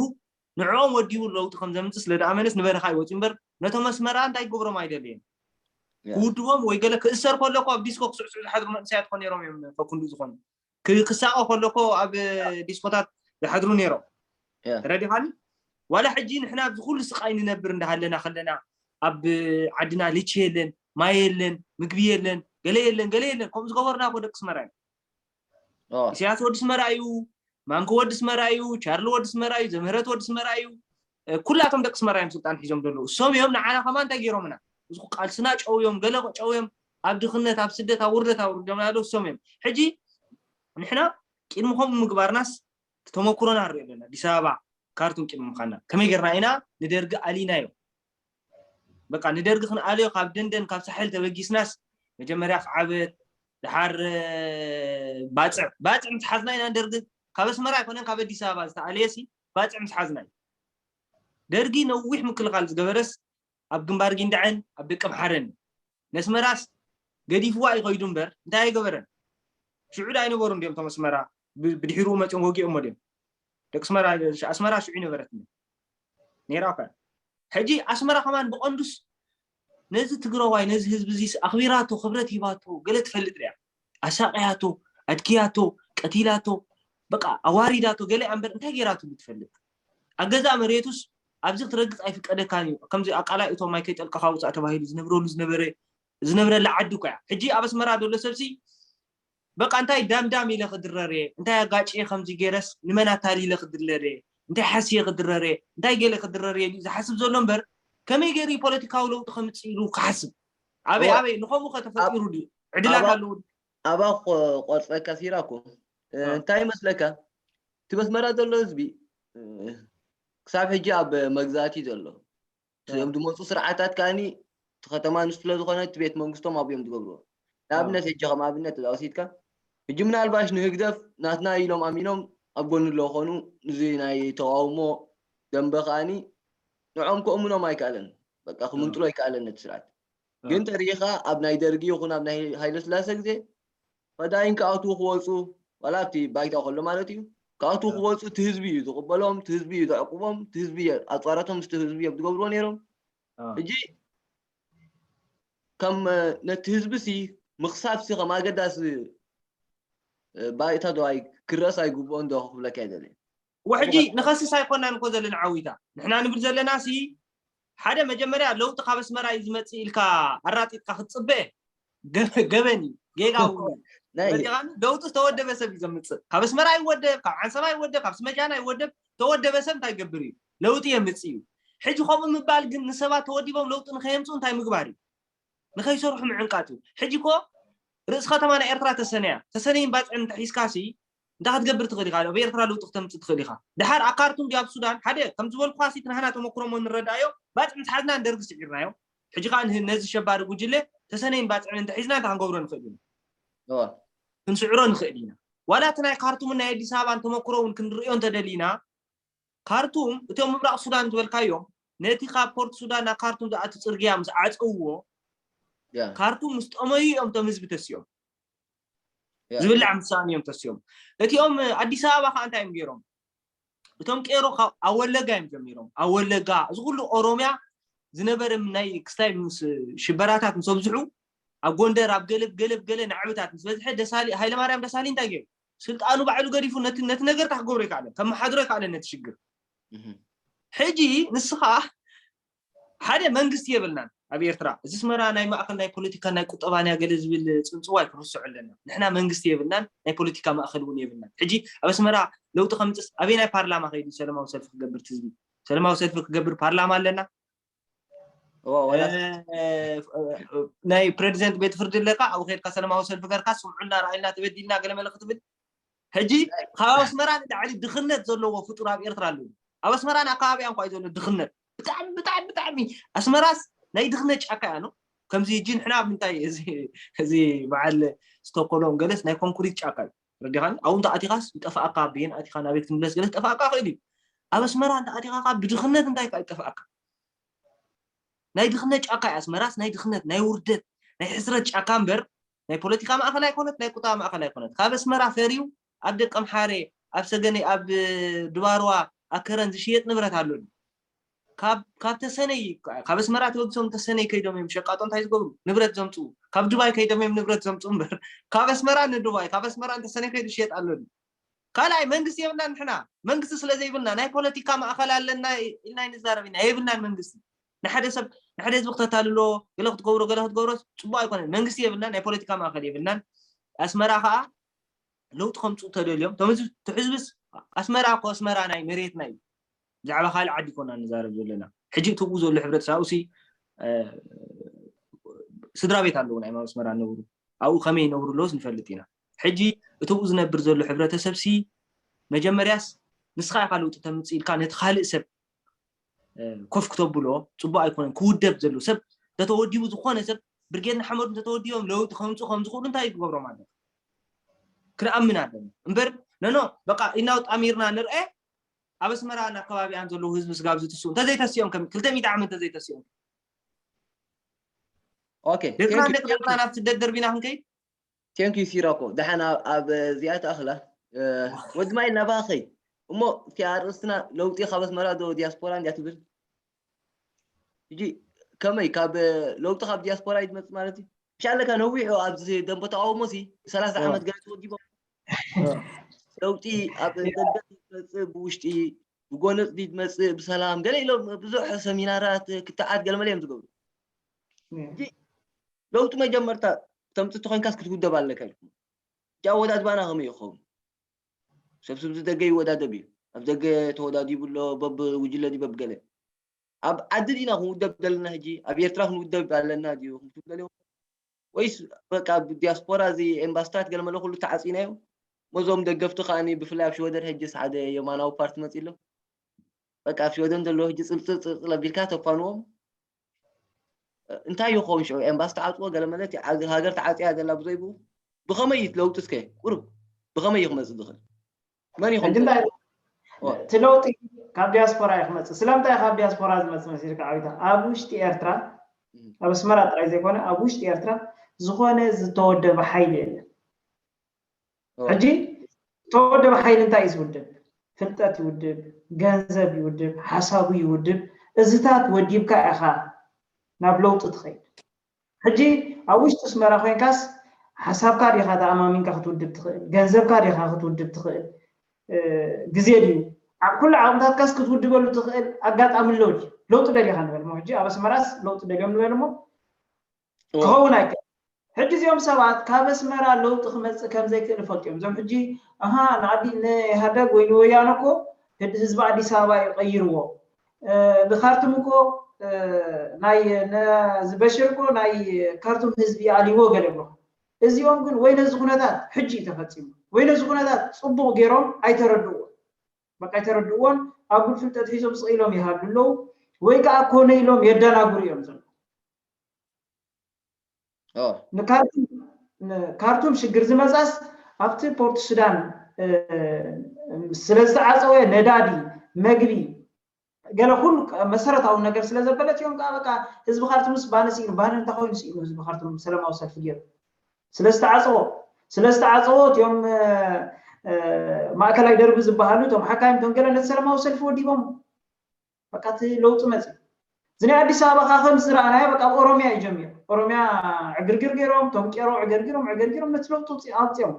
ንዕኦም ወዲቡ ለውጢ ከም ዘምፅእ ስለ ደኣመነስ ንበረኻ ይወፅኡ እምበር ነቶም ኣስመራ እንታይ ክገብሮም ኣይደልየን ክውድቦም ወይ ገለ ክእሰር ከሎ እኮ ኣብ ዲስኮ ክስዕስዑ ዝሓድሩ መንእሰያት እኮ ነይሮም እዮም ፈኩንዱ ዝኾኑ ክሳቐ ከሎ እኮ ኣብ ዲስኮታት ዝሓድሩ ነይሮም ተረዲኻኒ ዋላ ሕጂ ንሕና ኣብዚ ኩሉ ስቃይ ንነብር እንዳሃለና ከለና ኣብ ዓድና ልቺ የለን ማይ የለን ምግቢ የለን ገለ የለን ገለ የለን ከምኡ ዝገበሩና እኮ ደቂ ስመራ እዮም ኢሳያስ ወዲ ስመራ እዩ ማንኪ ወዲ ስመራ እዩ ቻርሊ ወዲ ስመራ እዩ ዘምህረት ወዲ ስመራ እዩ ኩላቶም ደቂ ስመራ እዮም ስልጣን ሒዞም ዘለዉ እሶም እዮም ንዓና ከማ እንታይ ገይሮምና እዚ ቃልስና ጨውዮም ገለ ጨውዮም ኣብ ድኽነት ኣብ ስደት ኣብ ውርደት ኣውርዶምና ዶ እሶም እዮም ሕጂ ንሕና ቅድሚ ከምኡ ምግባርናስ ተመክሮና ንሪኦ ኣለና ኣዲስ ኣበባ ካርቱም ቅድሚ ምዃንና ከመይ ጌርና ኢና ንደርጊ ኣሊናዮ በቃ ንደርጊ ክንኣልዮ ካብ ደንደን ካብ ሳሕል ተበጊስናስ መጀመርያ ዓበት ድሓር ባፅዕ ባፅዕ ምስ ሓዝና ኢና ንደርጊ ካብ ኣስመራ ኣይኮነን ካብ ኣዲስ ኣበባ ዝተኣለየ ሲ ባፅዕ ምስ ሓዝና እዩ ደርጊ ነዊሕ ምክልኻል ዝገበረስ ኣብ ግንባር ጊንዳዐን ኣብ ደቀምሓረን ነስመራስ ገዲፍዋ ይኸይዱ እምበር እንታይ ኣይገበረን ሽዑ ዳ ኣይነበሩ እንዲኦም ቶም ኣስመራ ብድሒሩ መፅኦም ወጊኦሞ ድዮም ደቂ ኣስመራ ኣስመራ ሽዑ ይነበረት ነይራ እኳ ሕጂ ኣስመራ ከማን ብቐንዱስ ነዚ ትግራዋይ ነዚ ህዝቢ እዚ ኣኽቢራቶ ክብረት ሂባቶ ገለ ትፈልጥ ድያ ኣሳቀያቶ ኣድክያቶ ቀቲላቶ በቃ ኣዋሪዳቶ ገለ እምበር እንታይ ገይራትሉ ትፈልጥ ኣብ ገዛእ መሬቱስ ኣብዚ ክትረግፅ ኣይፍቀደካን እዩ ከምዚ ኣቃላይ እቶም ማይ ከይጠልቀኻ ውፃእ ተባሂሉ ዝነብረሉ ዝነበረ ዝነብረላ ዓዲ እኮ እያ ሕጂ ኣብ ኣስመራ ዘሎ ሰብሲ በቃ እንታይ ዳምዳም ኢለ ክድረር እየ፣ እንታይ ኣጋጭየ ከምዚ ገይረስ ንመን ኣታሊለ ክድረር እየ፣ እንታይ ሓስየ ክድረር እየ፣ እንታይ ገለ ክድረር እየ ድዩ ዝሓስብ ዘሎ እምበር ከመይ ገይሩ እዩ ፖለቲካዊ ለውጢ ከምፅእ ኢሉ ክሓስብ ኣበይ ኣበይ ንኸምኡ ከተፈጢሩ ድዩ ዕድላት ኣለዉ። ኣባ ቆርፀካ ሲራኮ እንታይ ይመስለካ? እቲ በስመራ ዘሎ ህዝቢ ክሳብ ሕጂ ኣብ መግዛእቲ ዘሎ እዮም ዝመፁ ስርዓታት ከዓኒ እቲ ከተማ ንሱ ስለ ዝኾነ እቲ ቤት መንግስቶም ኣብዮም ዝገብርዎ። ንኣብነት ሕጂ ከም ኣብነት ወሲድካ ሕጂ ምናልባሽ ንህግደፍ ናትና ኢሎም ኣሚኖም ኣብ ጎኒ ኣለዉ ኾኑ እዚ ናይ ተቃውሞ ደንበ ከዓኒ ንዖም ከእምኖም ኣይከኣለን። በቃ ክምንጥሎ ኣይከኣለን ነቲ ስርዓት። ግን ተሪኻ ኣብ ናይ ደርጊ ይኹን ኣብ ናይ ሃይለ ስላሴ ግዜ ፈዳይን ክኣትዉ ክወፁ ዋላ ኣብቲ ባይታ ከሎ ማለት እዩ ክኣትዉ ክወፁ እቲ ህዝቢ እዩ ዝቕበሎም፣ እቲ ህዝቢ እዩ ዘዕቁቦም፣ እቲ ህዝቢ ኣፅዋራቶም ምስቲ ህዝቢ እዮም ዝገብርዎ ነይሮም። ሕጂ ከም ነቲ ህዝቢ ሲ ምኽሳብ ሲ ከም ኣገዳሲ ባይታ ዶ ኣይ ክረስ ኣይግብኦን ዶ ክብለካ ይደሊ። ወሕጂ ንኸስስ ኣይኮናን እኮ ዘለና ዓዊታ ንሕና ንብል ዘለና ሲ ሓደ መጀመርያ ለውጢ ካብ ኣስመራ እዩ ዝመፅእ ኢልካ ኣራጢጥካ ክትፅበ ገበን እዩ ጌጋ እውን ለውጢ ዝተወደበ ሰብ እዩ ዘምፅእ ካብ ኣስመራ ይወደብ ካብ ዓንሰባ ይወደብ ካብ ስመጃና ይወደብ ተወደበ ሰብ እንታይ ገብር እዩ ለውጢ የምፅእ እዩ ሕጂ ከምኡ ምባል ግን ንሰባት ተወዲቦም ለውጢ ንከየምፅኡ እንታይ ምግባር እዩ ንከይሰርሑ ምዕንቃጥ እዩ ሕጂ ኮ ርእሲ ከተማ ናይ ኤርትራ ተሰነያ ተሰነይን ባፅዕን እንተሒዝካ ሲ እንታይ ክትገብር ትኽእል ኢኻ ኣብ ኤርትራ ለውጢ ክተምፅእ ትኽእል ኢኻ ድሓር ኣብ ካርቱም ድዩ ኣብ ሱዳን ሓደ ከም ዝበልኩኻ ሲ ትናህና ተመክሮሞ ንረዳዮ ባፅዕ ምስ ሓዝና ንደርጊ ስዒርናዮ ሕጂ ከዓ ነዚ ሸባሪ ጉጅለ ተሰነይን ባፅዕን እንተሒዝና እንታይ ክንገብሮ ንኽእል ኢና ክንስዕሮ ንኽእል ኢና ዋላ እቲ ናይ ካርቱምን ናይ ኣዲስ ኣበባን ተመክሮ እውን ክንርእዮ እንተደሊና ካርቱም እቶም ምብራቕ ሱዳን ዝበልካዮም ነቲ ካብ ፖርት ሱዳን ናብ ካርቱም ዝኣቱ ፅርግያ ምስ ዓፀውዎ ካርቱም ምስ ጠመዩ እዮም እቶም ህዝቢ ተሲኦም ዝብላዕ ምስ ሰኣኑ እዮም ተሲኦም እቲኦም ኣዲስ ኣበባ ከዓ እንታይ እዮም ገይሮም እቶም ቄሮ ኣብ ወለጋ እዮም ጀሚሮም ኣብ ወለጋ እዚ ኩሉ ኦሮሚያ ዝነበረ ናይ ክስታይ ምስ ሽበራታት ምስ ኣብዝሑ ኣብ ጎንደር ኣብ ገለብ ገለብ ገለ ናዕብታት ምስ በዝሐ ደሳሊ ሃይለማርያም ደሳሊ እንታይ ገይሩ ስልጣኑ ባዕሉ ገዲፉ ነቲ ነቲ ነገር ታክገብሮ ይከኣለን ከመሓድሮ ይከኣለን ነቲ ሽግር ሕጂ ንስኻ ሓደ መንግስቲ የብልናን ኣብ ኤርትራ እዚ ስመራ ናይ ማእከል ናይ ፖለቲካ ናይ ቁጠባንያ ገለ ዝብል ፅንፅዋይ ክንርስዖ ኣለና ንሕና መንግስቲ የብልናን ናይ ፖለቲካ ማእከል እውን የብልናን ሕጂ ኣብ ኣስመራ ለውጢ ከምፅስ ኣበይ ናይ ፓርላማ ከይዱ ሰለማዊ ሰልፊ ክገብር ትዝቢ ሰለማዊ ሰልፊ ክገብር ፓርላማ ኣለና ናይ ፕሬዚደንት ቤት ፍርዲ ኣለካ ኣብኡ ከድካ ሰለማዊ ሰልፊ ገርካ ስምዑልና ርኣይልና ተበዲልና ገለ መለ ክትብል ሕጂ ካብ ኣስመራ ንላዕሊ ድኽነት ዘለዎ ፍጡር ኣብ ኤርትራ ኣለዉ ኣብ ኣስመራን ኣከባቢያ እንኳ እዩ ዘሎ ድኽነት ብጣዕሚ ብጣዕሚ ብጣዕሚ ኣስመራስ ናይ ድኽነት ጫካ እያ ነው ከምዚ እጂ ንሕና ኣብ ምንታይ እዚ በዓል ስቶኮሎም ገለስ ናይ ኮንክሪት ጫካ እዩ ረዲኻኒ ኣብኡ እንተኣቲኻስ ይጠፍኣካ ብየን ኣቲኻ ናበይ ክትምለስ ገለስ ጠፍኣካ ክእል እዩ ኣብ ኣስመራ እንተኣቲኻ ብድኽነት እንታይ ይጠፍኣካ ናይ ድኽነት ጫካ እያ ኣስመራስ ናይ ድኽነት ናይ ውርደት ናይ ሕስረት ጫካ እምበር ናይ ፖለቲካ ማእኸል ኣይኮነት ናይ ቁጠባ ማእኸል ኣይኮነት ካብ ኣስመራ ፈርዩ ኣብ ደቀምሓረ ኣብ ሰገነይ ኣብ ድባርዋ ኣብ ከረን ዝሽየጥ ንብረት ኣሎ ካብ ካብ ተሰነይ ካብ ኣስመራ ተበግሶም ተሰነይ ከይዶም እዮም ሸቃጦ እንታይ ዝገብሩ ንብረት ዘምፅኡ ካብ ዱባይ ከይዶም እዮም ንብረት ዘምፅኡ እምበር ካብ ኣስመራ ንዱባይ ካብ ኣስመራ ንተሰነይ ከይዱ ሽየጥ ኣሎ ካልኣይ መንግስቲ የብልናን ንሕና መንግስቲ ስለ ዘይብልና ናይ ፖለቲካ ማእኸል ኣለና ኢልና ንዛረብ ኢና የብልናን መንግስቲ ንሓደ ሰብ ንሓደ ህዝቢ ክተታልሎ ገለ ክትገብሮ ገለ ክትገብሮ ፅቡቅ ኣይኮነን መንግስቲ የብልናን ናይ ፖለቲካ ማእኸል የብልናን ኣስመራ ከዓ ለውጢ ከምፅኡ ተደልዮም ቶም ህዝቢ እቲ ህዝብስ ኣስመራ እኮ ኣስመራ ናይ መሬትና እዩ ብዛዕባ ካልእ ዓዲ ኮና ንዛረብ ዘለና ሕጂ ትብኡ ዘሎ ሕብረተሰብ ኣብኡሲ ስድራ ቤት ኣለዉ ናይ ኣስመራ ነብሩ ኣብኡ ከመይ ይነብሩ ኣለዎስ ንፈልጥ ኢና ሕጂ እትብኡ ዝነብር ዘሎ ሕብረተሰብ ሲ መጀመርያስ ንስኻ ኢኻ ለውጢ ተምፅእ ኢልካ ነቲ ካልእ ሰብ ኮፍ ክተብሎ ፅቡቅ ኣይኮነን ክውደብ ዘሎ ሰብ ተተወዲቡ ዝኾነ ሰብ ብርጌድ ንሓመዱ ተተወዲቦም ለውጢ ከምፁ ከም ዝኽእሉ እንታይ ክገብሮም ኣለካ ክንኣምን ኣለና እምበር ነኖ በቃ ኢናው ጣሚርና ንርአ ኣብ ኣስመራን ኣከባቢኣን ዘለዉ ህዝቢ ስጋብ ዝትስኡ እንተዘይተሲኦም ከም ክልተ ሚእቲ ዓመት እንተዘይተሲኦም ደቅናን ደቂ ደቅናን ኣብ ስደት ደርቢና ክንከይድ ቴንክ ዩ ሲራኮ ደሓን ኣብ እዚኣ ተኣኽላ ወዲ ማይ ናባኸይ እሞ እቲ ኣርእስትና ለውጢ ካብ ኣስመራ ዶ ዲያስፖራ እንዲያ ትብል ሕጂ ከመይ ካብ ለውጢ ካብ ዲያስፖራ ይትመፅእ ማለት እዩ ብሻለካ ነዊሑ ኣብዚ ደንበ ተቃውሞ ሲ ሰላሳ ዓመት ገለ ተወዲቦም ለውጢ ኣብ ደገ ይመፅእ ብውሽጢ ብጎነፅ ይመፅእ ብሰላም ገለ ኢሎም ብዙሕ ሰሚናራት ክትዓት ገለመለ እዮም ዝገብሩ ለውጢ መጀመርታ ተምፅእ ተኮይንካስ ክትውደብ ኣለካ ኢልኩም እቲ ኣወዳድባና ከመይ ይኸውን? ሰብ ስምዚ ደገ ይወዳደብ እዩ። ኣብ ደገ ተወዳዲቡ ኣሎ፣ በብ ጉጅለ ድዩ በብ ገለ። ኣብ ዓዲ ዲና ክንውደብ ዘለና ሕጂ? ኣብ ኤርትራ ክንውደብ ኣለና ድዩ? ከምቲ ትደልዮ ወይስ በቃ ብዲያስፖራ እዚ ኤምባስታት ገለመለ ኩሉ ተዓጺናዮ? መዞም ደገፍቲ ከኣኒ ብፍላይ ኣብ ሽወደን ሕጅስ ሓደ የማናዊ ፓርቲ መጺ ኣሎ። በቃ ኣብ ሽወደን ዘሎ ሕጂ ጽልጽል ጽልጽል ኣቢልካ ተፋንዎም። እንታይ ይኸውን ሽዑ? ኤምባሲ ተዓጽዎ ገለመለ፣ እቲ ዓዚ-፣ ሃገር ተዓጽያ ዘላ ብዘይብኡ ብኸመይ እዩ ለውጢ እስከ? ቁሩብ ብኸመይ እዩ ክመጽእ ዝኽእል? መን ይኹም ሕጂ እንታይ? ኦ። እቲ ለውጢ ካብ ዲያስፖራ እዩ ክመጽእ። ስለምንታይ ካብ ዲያስፖራ ዝመጽእ መሲልካ ዓቢታ? ኣብ ውሽጢ ኤርትራ፣ እም። ኣብ ኣስመራ ጥራይ ዘይኮነ፣ ኣብ ውሽጢ ኤርትራ ዝኾነ ዝተወደበ ሓይሊ የለን። ኦ። ሕጂ ዝተወደበ ሓይሊ እንታይ እዩ ዝውድብ? ፍልጠት ይውድብ፣ ገንዘብ ይውድብ፣ ሓሳቡ ይውድብ። እዝታት ወዲብካ ኢኻ ናብ ለውጢ ትኸይድ። ሕጂ ኣብ ውሽጢ ኣስመራ ኮይንካስ ሓሳብካ ዲኻ ተኣማሚንካ ክትውድብ ትኽእል? ገንዘብካ ዲኻ ክትውድብ ትኽእል? እ፣ ግዜ ድዩ? ኣብ ኩሉ ዓቕምታትካስ ክትውድበሉ ትኽእል ኣጋጣሚ ኣሎ ድዩ? ለውጢ ደሊኻ ንበል እሞ፣ ሕጂ ኣብ ኣስመራስ ለውጢ ደልዮም ንበል እሞ፣ እዎ። ክኸውን ኣይክእል። ሕጂ እዚኦም ሰባት ካብ ኣስመራ ለውጢ ክመጽእ ከም ዘይክእል ይፈልጡ እዮም። እዞም ሕጂ፣ ኣሃ፣ ንኣዲ-፣ ንኢህኣደግ ወይ ንወያነ እኮ ህድ-፣ ህዝቢ ኣዲስ ኣበባ እዩ ቀይርዎ። እ፣ ንካርቱም እኮ፣ እ፣ ናይ፣ ነ-፣ ዝበሽር እኮ ናይ ካርቱም ህዝቢ ኣልይዎ ገለ ይብሉ። እዚኦም ግን ወይ ነዚ ኩነታት ሕጂ እዩ ተፈጺሙ፣ ወይ ነዚ ኩነታት ጽቡቕ ገይሮም ኣይተረድእዎን። በቃ ኣይተረድእዎን፣ ኣጉል ፍልጠት ሒዞም ስቕ ኢሎም ይሃሉ ኣለዉ፣ ወይ ከኣ ኮነ ኢሎም የደናግሩ እዮም ዘለዉ። ኦ። ንካርቱም፣ ንካርቱም ሽግር ዝመጻስ ኣብቲ ፖርት ሱዳን፣ እ፣ ስለ ዝተዓጸወ ነዳዲ፣ መግቢ፣ ገለ ኩሉ መሰረታዊ ነገር ስለ ዘበለት እዮም። ከኣ በቃ ህዝቢ ካርቱምስ ባኒ ስኢኑ፣ ባኒ እንታይ ኮይኑ ስኢኑ ህዝቢ ካርቱም ሰላማዊ ሰልፊ ገይሩ? ስለ ዝተዓጸዎ፣ ስለ ዝተዓጸዎ እቲኦም፣ እ፣ እ፣ ማእከላይ ደርቢ ዝበሃሉ እቶም ሓካይም እቶም ገለ ነቲ ሰላማዊ ሰልፊ ወዲቦም። በቃ እቲ ለውጢ መጽእ። እዚ ናይ ኣዲስ ኣበባ ከኣ ከምዚ ዝረኣናዮ በቃ ኣብ ኦሮምያ እዩ ጀሚሩ። ኦሮምያ ዕግርግር ገይሮም፣ እቶም ቄሮ ዕገርጊሮም፣ ዕገርጊሮም ነቲ ለውጢ ኣውጽ-፣ ኣውጽኦም።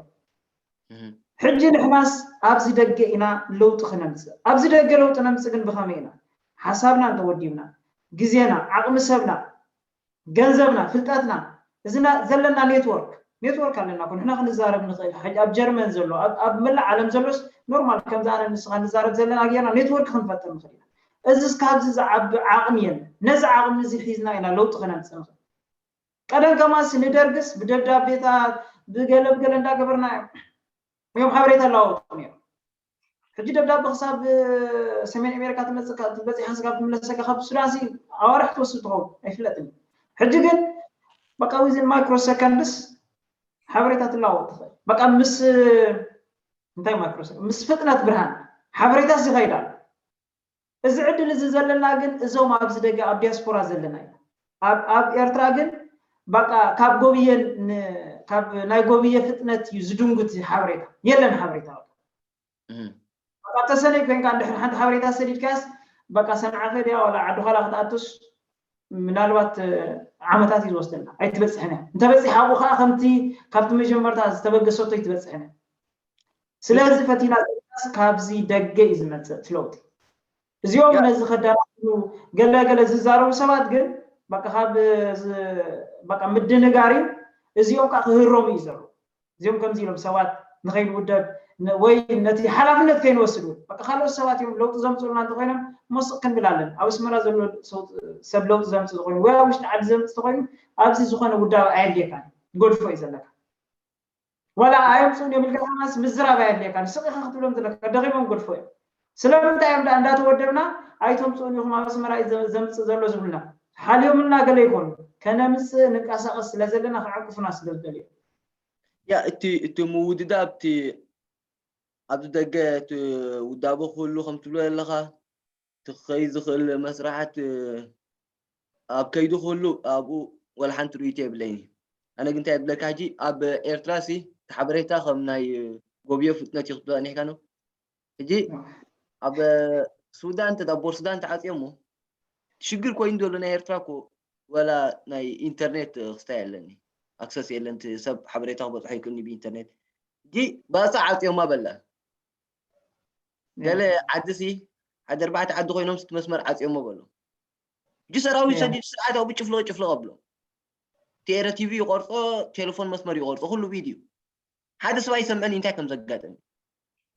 እህ። ሕጂ ንሕናስ ኣብዚ ደገ ኢና ለውጢ ክነምጽእ። ኣብዚ ደገ ለውጢ ነምጽእ ግን ብኸመይ ኢና? ሓሳብና እንተወዲብና፣ ግዜና፣ ዓቕሚ ሰብና፣ ገንዘብና፣ ፍልጠትና፣ እዚ ና-፣ ዘለና ኔትወርክ፣ ኔትወርክ ኣለና እኮ፣ ንሕና ክንዛረብ ንኽእል። ሕጂ ኣብ ጀርመን ዘሎ፣ ኣብ፣ ኣብ መላእ ዓለም ዘሎስ ኖርማል፣ ከምዚ ኣነ ንስኻ ንዛረብ ዘለና ጌርና ኔትወርክ ክንፈጥር ንኽእል ኢና። እዚስ ካብዚ ዝዓቢ ዓቕሚ የለን። ነዚ ዓቕሚ እዚ ሒዝና ኢና ለውጢ ክነምጽእ ንኽእል። ቀደም ከማንስ ንደርግስ ብደብዳቤታት፣ ብገለ ብገለ እንዳገበርና እዮም ሓበሬታ ኣለዋወጡ ነይሮም። ሕጂ ደብዳቤ ክሳብ፣ እ፣ ሰሜን ኣሜሪካ ትመጽእ፣ ካብ ትበጺሕ፣ ስጋብ ትምለሰካ ካብ ሱዳንሲ ኣዋርሕ ትወስድ ትኸውን፣ ኣይፍለጥን እዩ። ሕጂ ግን በቃ ዊዝን ማይክሮ ሰከንድስ ሓበሬታ ትለዋወጥ ትኽእል። በቃ ምስ፣ እንታይ ማይክሮ ሰከንድ? ምስ ፍጥነት ብርሃን ሓበሬታስ ይኸይድ ኣሎ። እዚ ዕድል እዚ ዘለና ግን እዞም ኣብዚ ደገ ኣብ ዲያስፖራ ዘለና ኢና። ኣብ፣ ኣብ ኤርትራ ግን በቃ ካብ ጎብየ ን-፣ ካብ ናይ ጎብየ ፍጥነት እዩ ዝድንጉት ሓበሬታ። የለን ሓበሬታ በቃ። እህ። በቃ ተሰነይ ኮይንካ እንድሕር ሓንቲ ሓበሬታ ሰዲድካስ በቃ ሰንዓፈ ድያ ዋላ ዓዲ ዃላ ክትኣቱስ ምናልባት፣ እ፣ ዓመታት እዩ ዝወስደልና። ኣይትበጽሕን እያ። እንተበጺሓ ኣብኡ ከኣ ከምቲ ካብቲ መጀመርታ ዝተበገሰቶ ኣይትበጽሕን እያ። ስለዚ ፈቲና ዘለናስ ካብዚ ደገ እዩ ዝመጽእ እቲ ለውጢ። እዚኦም ያ- ነዚ ከዳናግሩ ገለ ገለ ዝዛረቡ ሰባት ግን በቃ ካብ ዝ-፣ በቃ ምድንጋር እዩ። እዚኦም ከዓ ክህረሙ እዩ ዘሎ። እዚኦም ከምዚ ኢሎም ሰባት ንኸይንውደብ ን-፣ ወይ ነቲ ሓላፍነት ከይንወስድ እውን በቃ ካልኦት ሰባት እዮም ለውጢ ዘምፅኡልና እንተኮይኖም ሞስቕ ክንብል ኣለን። ኣብ ኣስመራ ዘሎ ሰው-፣ ሰብ ለውጢ ዘምፅእ ተኮይኑ ወይ ኣብ ውሽጢ ዓዲ ዘምፅእ ተኮይኑ ኣብዚ ዝኾነ ውዳበ ኣየድልየካን፣ ትገድፎ እዩ ዘለካ። ዋላ ኣየምፅኡን እዮም ኢልካ ከማስ ምዝራብ ኣየድልየካን። ስቕ ኢኻ ክትብሎም ዘለካ፣ ደኺሞም ገድፎ እዮም። ስለምንታይ እዮም ደኣ እንዳተወደብና ኣይተምፅኡን ኢኹም ኣብ ኣስመራ እዩ ዘ-፣ ዘምፅእ ዘሎ ዝብሉና? ሓልዮምልና ገለ ይኾኑ። ከነምፅእ ንንቀሳቐስ ስለ ዘለና ክዕንቅፉና ስለ ዝደልዩ። ያ፣ እቲ፣ እቲ ምውድዳብ፣ እቲ ኣብዚ ደገ እቲ ውዳበ ክህሉ ከም ትብሎ ዘለኻ፣ እቲ ክኸይድ ዝኽእል መስርሓት፣ እ፣ ኣብ ከይዱ ክህሉ ኣብኡ ወላ ሓንቲ ርእይቶ የብለይን። ኣነ ግን እንታይ እብለካ ሕጂ፣ ኣብ ኤርትራ ሲ እቲ ሓበሬታ ከም ናይ ጎብዮ ፍጥነት እዩ ክትብሎ ጸኒሕካ ነው። ሕጂ ኣብ ሱዳን፣ እንተ ኣብ ቦር ሱዳን ተዓጽዮሞ፣ ሽግር ኮይኑ ዘሎ ናይ ኤርትራ እኮ ወላ ናይ ኢንተርኔት ክስታይ የለኒ፣ ኣክሰስ የለን፣ እቲ ሰብ ሓበሬታ ክበጽሖ ይክእልኒ ብኢንተርኔት። ሕጂ ባጽዕ ዓጽዮማ በላ። ገለ ዓዲ ሲ ሓደ ኣርባዕተ ዓዲ ኮይኖም ስቲ መስመር ዓጽዮሞ በሎ። ሕጂ ሰራዊት ያ። ሰዲድ ስርዓት ኣብኡ ጭፍልቕ ጭፍልቕ ኣብሎ። እቲ ኤረ ቲቪ ይቆርጾ፣ ቴሌፎን መስመር ይቆርጾ፣ ኩሉ ቪድዩ። ሓደ ሰብ ኣይሰምዕን እንታይ ከም ዘጋጠመ።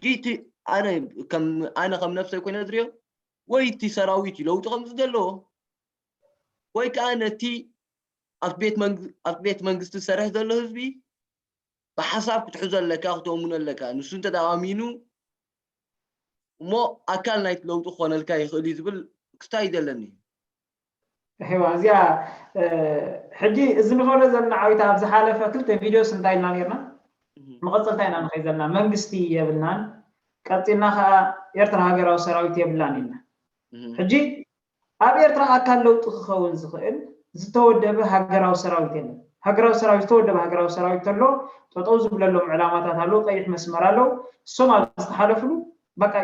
እቲ ኣነ ከም ኣነ ከም ነብሰይ ኮይነ ዝሪኦ ወይ እቲ ሰራዊት እዩ ለውጢ ከም ዝደለዎ ወይ ከዓ ነቲ ኣብ ቤት መንግ- ኣብ ቤት መንግስቲ ዝሰርሕ ዘሎ ህዝቢ ብሓሳብ ክትሕዞ ኣለካ፣ ክተእምኖ ኣለካ። ንሱ እንተ ኣሚኑ እሞ ኣካል ናይቲ ለውጢ ክኾነልካ ይኽእል እዩ ዝብል ክስታይ ይደለኒ። ሕዋ እዚኣ ሕጂ እዚ ንኸሎ ዘለና ዓዊታ ኣብ ዝሓለፈ ክልተ ቪድዮስ እንታይ ኢልና ነርና? መቐፀልታ ኢና ንኸይ ዘለና መንግስቲ የብልናን፣ ቀፂልና ከዓ ኤርትራ ሃገራዊ ሰራዊት የብላን ኢልና። ሕጂ ኣብ ኤርትራ ኣካል ለውጢ ክኸውን ዝኽእል ዝተወደበ ሃገራዊ ሰራዊት የለን። ሃገራዊ ሰራዊት ዝተወደበ ሃገራዊ ሰራዊት ተሎ ጠጠው ዝብለሎም ዕላማታት ኣለዉ፣ ቀይሕ መስመር ኣለዉ። እሶም ኣብ ዝተሓለፍሉ በቃ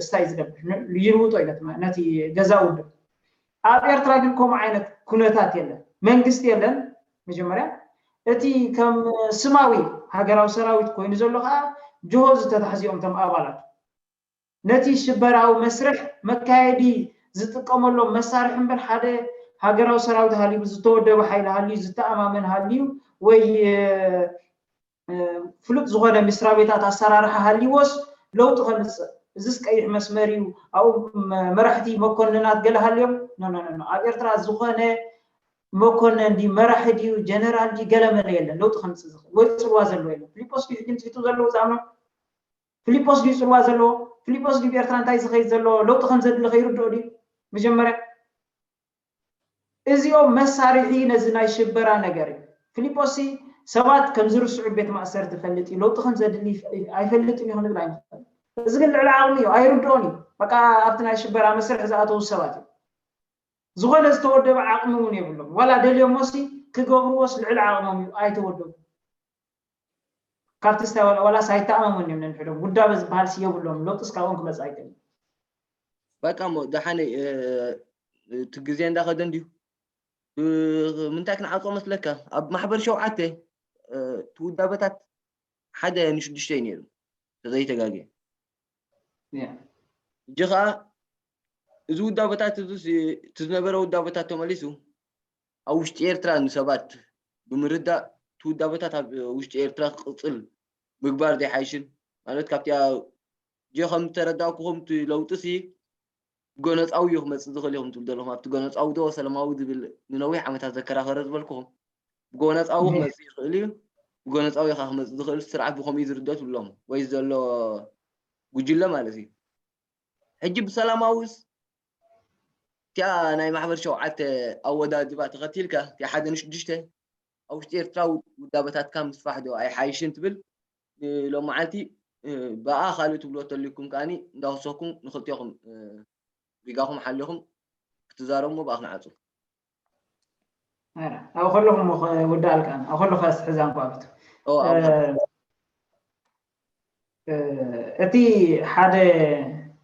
ስታይ ዝገብር ይልውጦ ኢለት ነቲ ገዛ ውድብ። ኣብ ኤርትራ ግን ከምኡ ዓይነት ኩነታት የለን፣ መንግስቲ የለን። መጀመርያ እቲ ከም ስማዊ ሃገራዊ ሰራዊት ኮይኑ ዘሎ ከዓ ጅሆ ዝተታሕዚኦም ቶም ኣባላት ነቲ ሽበራዊ መስርሕ መካየዲ ዝጥቀመሎም መሳርሒ እምበር ሓደ ሃገራዊ ሰራዊት ሃልዩ ዝተወደበ ሓይሊ ሃልዩ ዝተኣማመን ሃልዩ ወይ ፍሉጥ ዝኾነ ምስራ ቤታት ኣሰራርሓ ሃልይዎስ ለውጢ ከምፅእ እዚስ ቀይሕ መስመር እዩ ኣብኡ መራሕቲ መኮንናት ገለ ሃልዮም ኣብ ኤርትራ ዝኾነ መኮነን ድዩ መራሒ ድዩ ጀነራል ድዩ ገለመለ የለን ለውጢ ከምፅእ ዝኽእል ወይ ፅልዋ ዘለዎ የለን ፊሊጶስ ድዩ ሕጂ ንፅሒቱ ዘለዎ ዝኣምኖ ፊሊጶስ ድዩ ፅልዋ ዘለዎ ፊሊጶስ ድዩ ኤርትራ እንታይ ዝኸይድ ዘሎ ለውጢ ከም ዘድሊ ከይርድኦ ድዩ መጀመርያ እዚኦም መሳርሒ ነዚ ናይ ሽበራ ነገር እዩ ፊሊጶስ ሰባት ከም ዝርስዑ ቤት ማእሰር ትፈልጥ እዩ ለውጢ ከም ዘድሊ ኣይፈልጥን እዩ ክንብል ኣይንኽእል እዚ ግን ልዕሊ ዓቕሚ እዩ ኣይርድኦን እዩ በቃ ኣብቲ ናይ ሽበራ መስርሕ ዝኣተዉ ሰባት እዩ ዝኾነ ዝተወደበ ዓቕሚ እውን የብሎም ዋላ ደልዮሞሲ ክገብርዎስ ልዕሊ ዓቕሞም እዩ ኣይተወደቡ ካብቲ ዝተበልዐ ዋላስ ኣይተኣማመን እዮም ነንሕዶም ውዳበ ዝበሃል ሲ የብሎም ለውጥስ ካብኦም ክመፅእ ኣይክእል በቃ እሞ ደሓነይ እቲ ግዜ እንዳኸደ እንድዩ ምንታይ ክንዓፆ መስለካ ኣብ ማሕበር ሸውዓተ እቲ ውዳበታት ሓደ ንሽዱሽተ እዩ ነይሩ ተዘይተጋግየ ሕጂ ከዓ እዚ ውዳበታት እዚ ዝነበረ ውዳበታት ተመሊሱ ኣብ ውሽጢ ኤርትራ ንሰባት ብምርዳእ እቲ ውዳበታት ኣብ ውሽጢ ኤርትራ ክቕፅል ምግባር ዘይሓይሽን ማለት ካብቲ ጀ ከም ዝተረዳእኩኹም እቲ ለውጢ ሲ ጎነፃዊ እዩ ክመፅእ ዝኽእል ኢኹም ትብል ዘለኹም ኣብቲ ጎነፃዊ ዶ ሰለማዊ ዝብል ንነዊሕ ዓመታት ዘከራኸረ ዝበልኩኹም ብጎነፃዊ ክመፅእ ይኽእል እዩ ብጎነፃዊ ኢኻ ክመፅእ ዝኽእል ስርዓት ብኸምኡ እዩ ዝርደእ ትብሎም ወይ ዘሎ ጉጅለ ማለት እዩ ሕጂ ብሰላማዊስ እቲኣ ናይ ማሕበር ሸውዓተ ኣወዳድባ ተኸቲልካ እቲኣ ሓደ ንሽዱሽተ ኣብ ውሽጢ ኤርትራ ውዳበታትካ ምስፋሕ ዶ ኣይሓይሽን ትብል ሎመዓልቲ ብኣ ካልእ ትብልዎ ተልኩም ከዓኒ እንዳወሰኩም ንክልቲኹም ሪጋኹም ሓሊኹም ክትዛረቡ ብኣ ክንዓፁ ኣብ ከለኹም ወዳኣልካ ኣብ ከለኻ ስሕዛን ኳብቱ እቲ ሓደ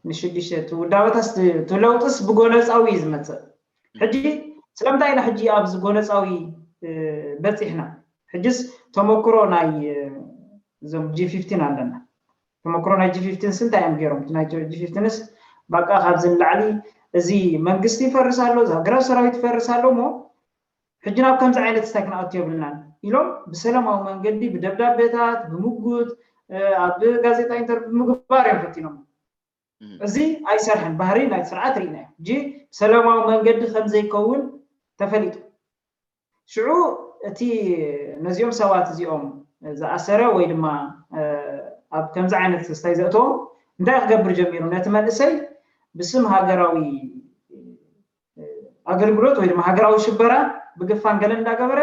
ንሽዱሽተ እቲ ውዳበታስ እቲ ለውጥስ ብጎነፃዊ እዩ ዝመፅእ ሕጂ ስለምንታይ ኢና ሕጂ ኣብዚ ጎነፃዊ በፂሕና ሕጅስ ተመክሮ ናይ እዞም ጂ ፊፍቲን ኣለና ተመክሮ ናይ ጂ ፊፍቲንስ እንታይ እዮም ገይሮም ናይ ጂ ፊፍቲንስ በቃ ካብዚ ንላዕሊ እዚ መንግስቲ ይፈርስ ኣሎ እዚ ሃገራዊ ሰራዊት ይፈርስ ኣሎ እሞ ሕጂ ናብ ከምዚ ዓይነት ስታይ ክንኣቱ የብልናን ኢሎም ብሰላማዊ መንገዲ ብደብዳቤታት ብምጉት ኣብ ጋዜጣ ኢንተርቪ ብምግባር እዮም ፈቲኖም እዚ ኣይሰርሐን ባህሪ ናይ ስርዓት ርኢናዮ ሕጂ ብሰላማዊ መንገዲ ከምዘይከውን ተፈሊጡ ሽዑ እቲ ነዚኦም ሰባት እዚኦም ዝኣሰረ ወይ ድማ ኣብ ከምዚ ዓይነት ስታይ ዘእተዎም እንታይ ክገብር ጀሚሩ ነቲ መንእሰይ ብስም ሃገራዊ ኣገልግሎት ወይ ድማ ሃገራዊ ሽበራ ብግፋን ገለ እንዳገበረ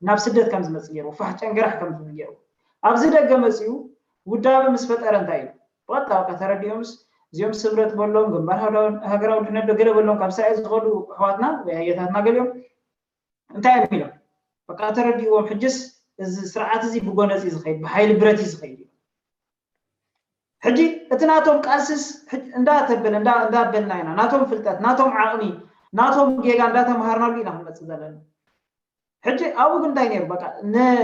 ናብ ስደት ከም ዝመፅእ ገይሩ ፋሕ ጨንገራሕ ከም ዝብል ገይሩ ኣብዚ ደገ መፅኡ ውዳበ ምስ ፈጠረ እንታይ እዩ ብቐጥታ በቃ ተረዲኦምስ እዚኦም ስምረት በሎም ግንባር ሃገራዊ ድሕነት ዶ ገለ በሎም ካብ ስራኤል ዝኸዱ ኣሕዋትና ወይ ኣየታትና ገሊኦም እንታይ እዮም ኢሎም በቃ ተረዲእዎም ሕጅስ እዚ ስርዓት እዚ ብጎነፂ ዝኸይድ ብሓይሊ ብረት እዩ ዝኸይድ እዩ ሕጂ እቲ ናቶም ቃልስስ እንዳተበለ እንዳበልና ኢና ናቶም ፍልጠት ናቶም ዓቕሚ ናቶም ጌጋ እንዳተምሃርናሉ ኢና ክንመፅእ ዘለና ሕጂ ኣብኡ ግን እንታይ ነይሩ በቃ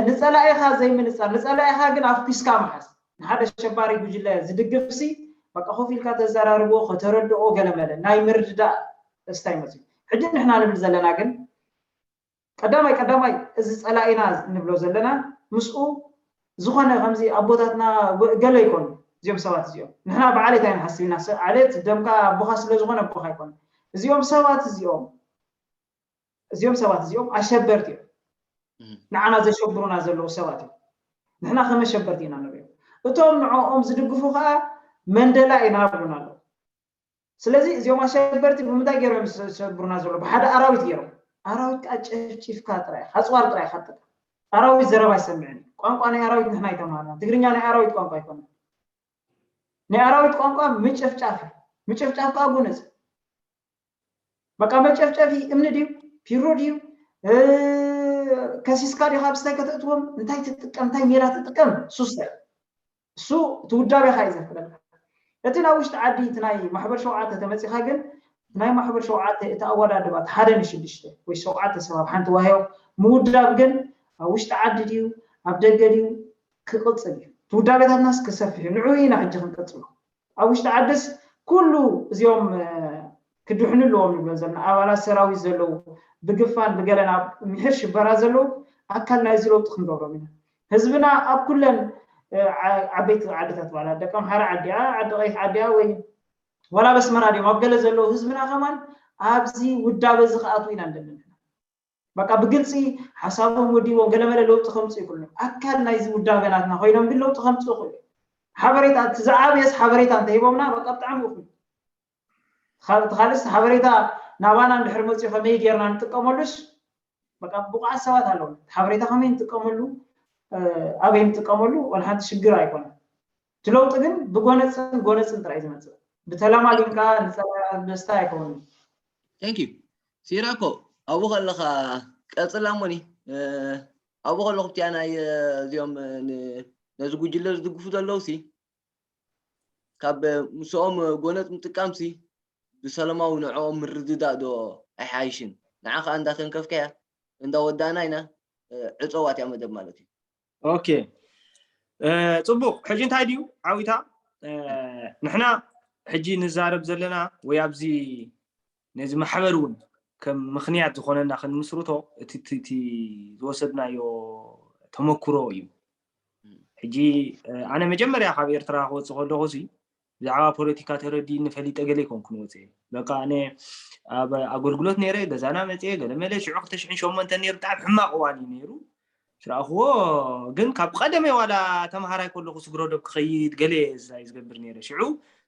ንፀላኢኻ ዘይምንፃር ንፀላኢኻ ግን ኣፍኪስካ ምሓዝ ንሓደ ሸባሪ ጉጅለ ዝድግፍ ሲ በቃ ኮፍ ኢልካ ተዘራርቦ ከተረድኦ ገለመለ ናይ ምርድዳእ ስታይ መፅዩ ሕጂ ንሕና ንብል ዘለና ግን ቀዳማይ ቀዳማይ እዚ ፀላኢና ንብሎ ዘለና ምስኡ ዝኾነ ከምዚ ኣቦታትና ገለ ይኮኑ እዚኦም ሰባት እዚኦም። ንሕና ብዓሌት ኣይንሓስብ ኢና። ዓሌት ደምካ ኣቦኻ ስለ ዝኾነ ኣቦኻ ኣይኮነ። እዚኦም ሰባት እዚኦም እዚኦም ሰባት እዚኦም ኣሸበርቲ እዮም። ንዓና ዘሸብሩና ዘለዉ ሰባት እዮም። ንሕና ከም ኣሸበርቲ ኢና ንሪኦም። እቶም ንዕኦም ዝድግፉ ከዓ መንደላ ይናብሩና ኣለዉ። ስለዚ እዚኦም ኣሸበርቲ ብምንታይ ገይሮም ዝሸብሩና ዘለዉ? ብሓደ ኣራዊት ገይሮም። ኣራዊት ከዓ ጨፍጪፍካ ጥራይ፣ ኣፅዋር ጥራይ ኢኻ ትጥቀም። ኣራዊት ዘረባ ኣይሰምዕን እዩ። ቋንቋ ናይ ኣራዊት ንሕና ኣይተማሃርና። ትግርኛ ናይ ኣራዊት ቋንቋ ኣይኮነን። ናይ ኣራዊት ቋንቋ ምጭፍጫፍ እዩ። ምጭፍጫፍ ከዓ ጎነፅ በቃ መጨፍጨፊ እምኒ ድዩ ፒሮ ድዩ ከሲስካ ዲኻ ብስታይ ከተእትዎም እንታይ ትጥቀም እንታይ ሜላ ትጥቀም ሱስታይ እሱ እቲ ውዳቤኻ እዩ ዘፍቅደልካ። እቲ ናብ ውሽጢ ዓዲ እቲ ናይ ማሕበር ሸውዓተ ተመፂኻ ግን ናይ ማሕበር ሸውዓተ እቲ ኣወዳድባ እቲ ሓደ ንሽዱሽተ ወይ ሸውዓተ ሰብ ኣብ ሓንቲ ዋህዮ ምውዳብ ግን ኣብ ውሽጢ ዓዲ ድዩ ኣብ ደገ ድዩ ክቕፅል እዩ። እቲ ውዳቤታትናስ ክሰፍሕ እዩ። ንዑ ኢና ሕጂ ክንቀፅሎ ኣብ ውሽጢ ዓድስ ኩሉ እዚኦም ክድሕኑ ኣለዎም ንብሎ ዘለና ኣባላት ሰራዊት ዘለዉ ብግፋን ብገለን ኣብ ምሕር ሽበራ ዘለዉ ኣካል ናይዚ ለውጢ ክንገብሮም ኢና። ህዝብና ኣብ ኩለን ዓበይቲ ዓድታት ባላ ደቂ ኣምሓራ ዓዲያ ዓዲ ቀይሕ ዓዲያ ወይ ዋላ በስመራ ድዮም ኣብ ገለ ዘለዉ ህዝብና ከማን ኣብዚ ውዳበ እዚ ክኣትዉ ኢና እንደለና በቃ ብግልፂ ሓሳቦም ወዲቦም ገለመለ ለውጢ ከምፅኡ ይክእሉ። ኣካል ናይዚ ውዳበ ናትና ኮይኖም ግን ለውጢ ከምፅኡ ይክእሉ። ሓበሬታ እቲ ዝዓበየስ ሓበሬታ እንተሂቦምና በቃ ብጣዕሚ እኹል። እቲ ካልእስ ሓበሬታ ናባና እንድሕር መፅኡ ከመይ ጌርና ንጥቀመሉስ በቃ ብቑዓት ሰባት ኣለዉ። ሓበሬታ ከመይ ንጥቀመሉ ኣበይ ንጥቀመሉ ዋላ ሓንቲ ሽግር ኣይኮነን። እቲ ለውጢ ግን ብጎነፅን ጎነፅን ጥራይ ዝመፅእ ብተለማሊምካ ንፀላ ደስታ ኣይከውንን። Thank you ሲራኮ ኣብኡ ከለኻ ቀፅላ እሞኒ ኣብኡ ከለኹ ብቲኣ ናይ እዚኦም ነዚ ጉጅለ ዝድግፉ ዘለዉ ሲ ካብ ምስኦም ጎነፅ ምጥቃም ሲ ብሰላማዊ ንዕኦም ምርድዳእ ዶ ኣይሓይሽን? ንዓ ከዓ እንዳተንከፍካያ እንዳወዳእና ኢና ዕፀዋት እያ መደብ ማለት እዩ። ኦኬ ፅቡቅ ሕጂ እንታይ ድዩ ዓዊታ ንሕና ሕጂ ንዛረብ ዘለና ወይ ኣብዚ ነዚ ማሕበር እውን ከም ምኽንያት ዝኾነና ክንምስርቶ እቲ ዝወሰድናዮ ተመክሮ እዩ። ሕጂ ኣነ መጀመርያ ካብ ኤርትራ ክወፅእ ከለኹ ሲ ብዛዕባ ፖለቲካ ተረዲእኒ ፈሊጠ ገለ ይኮንኩ ንወፅኤ በቃ ኣነ ኣብ ኣገልግሎት ነይረ ገዛና መፅኤ ገለመለ ሽዑ ክልተ ሽሕን ሸሞንተን ነይሩ ብጣዕሚ ሕማቕ እዋን እዩ ነይሩ ስረኣኽዎ ግን ካብ ቀደመ ዋላ ተምሃራይ ከለኹ ስግረ ዶብ ክኸይድ ገለ ስራይ ዝገብር ነይረ ሽዑ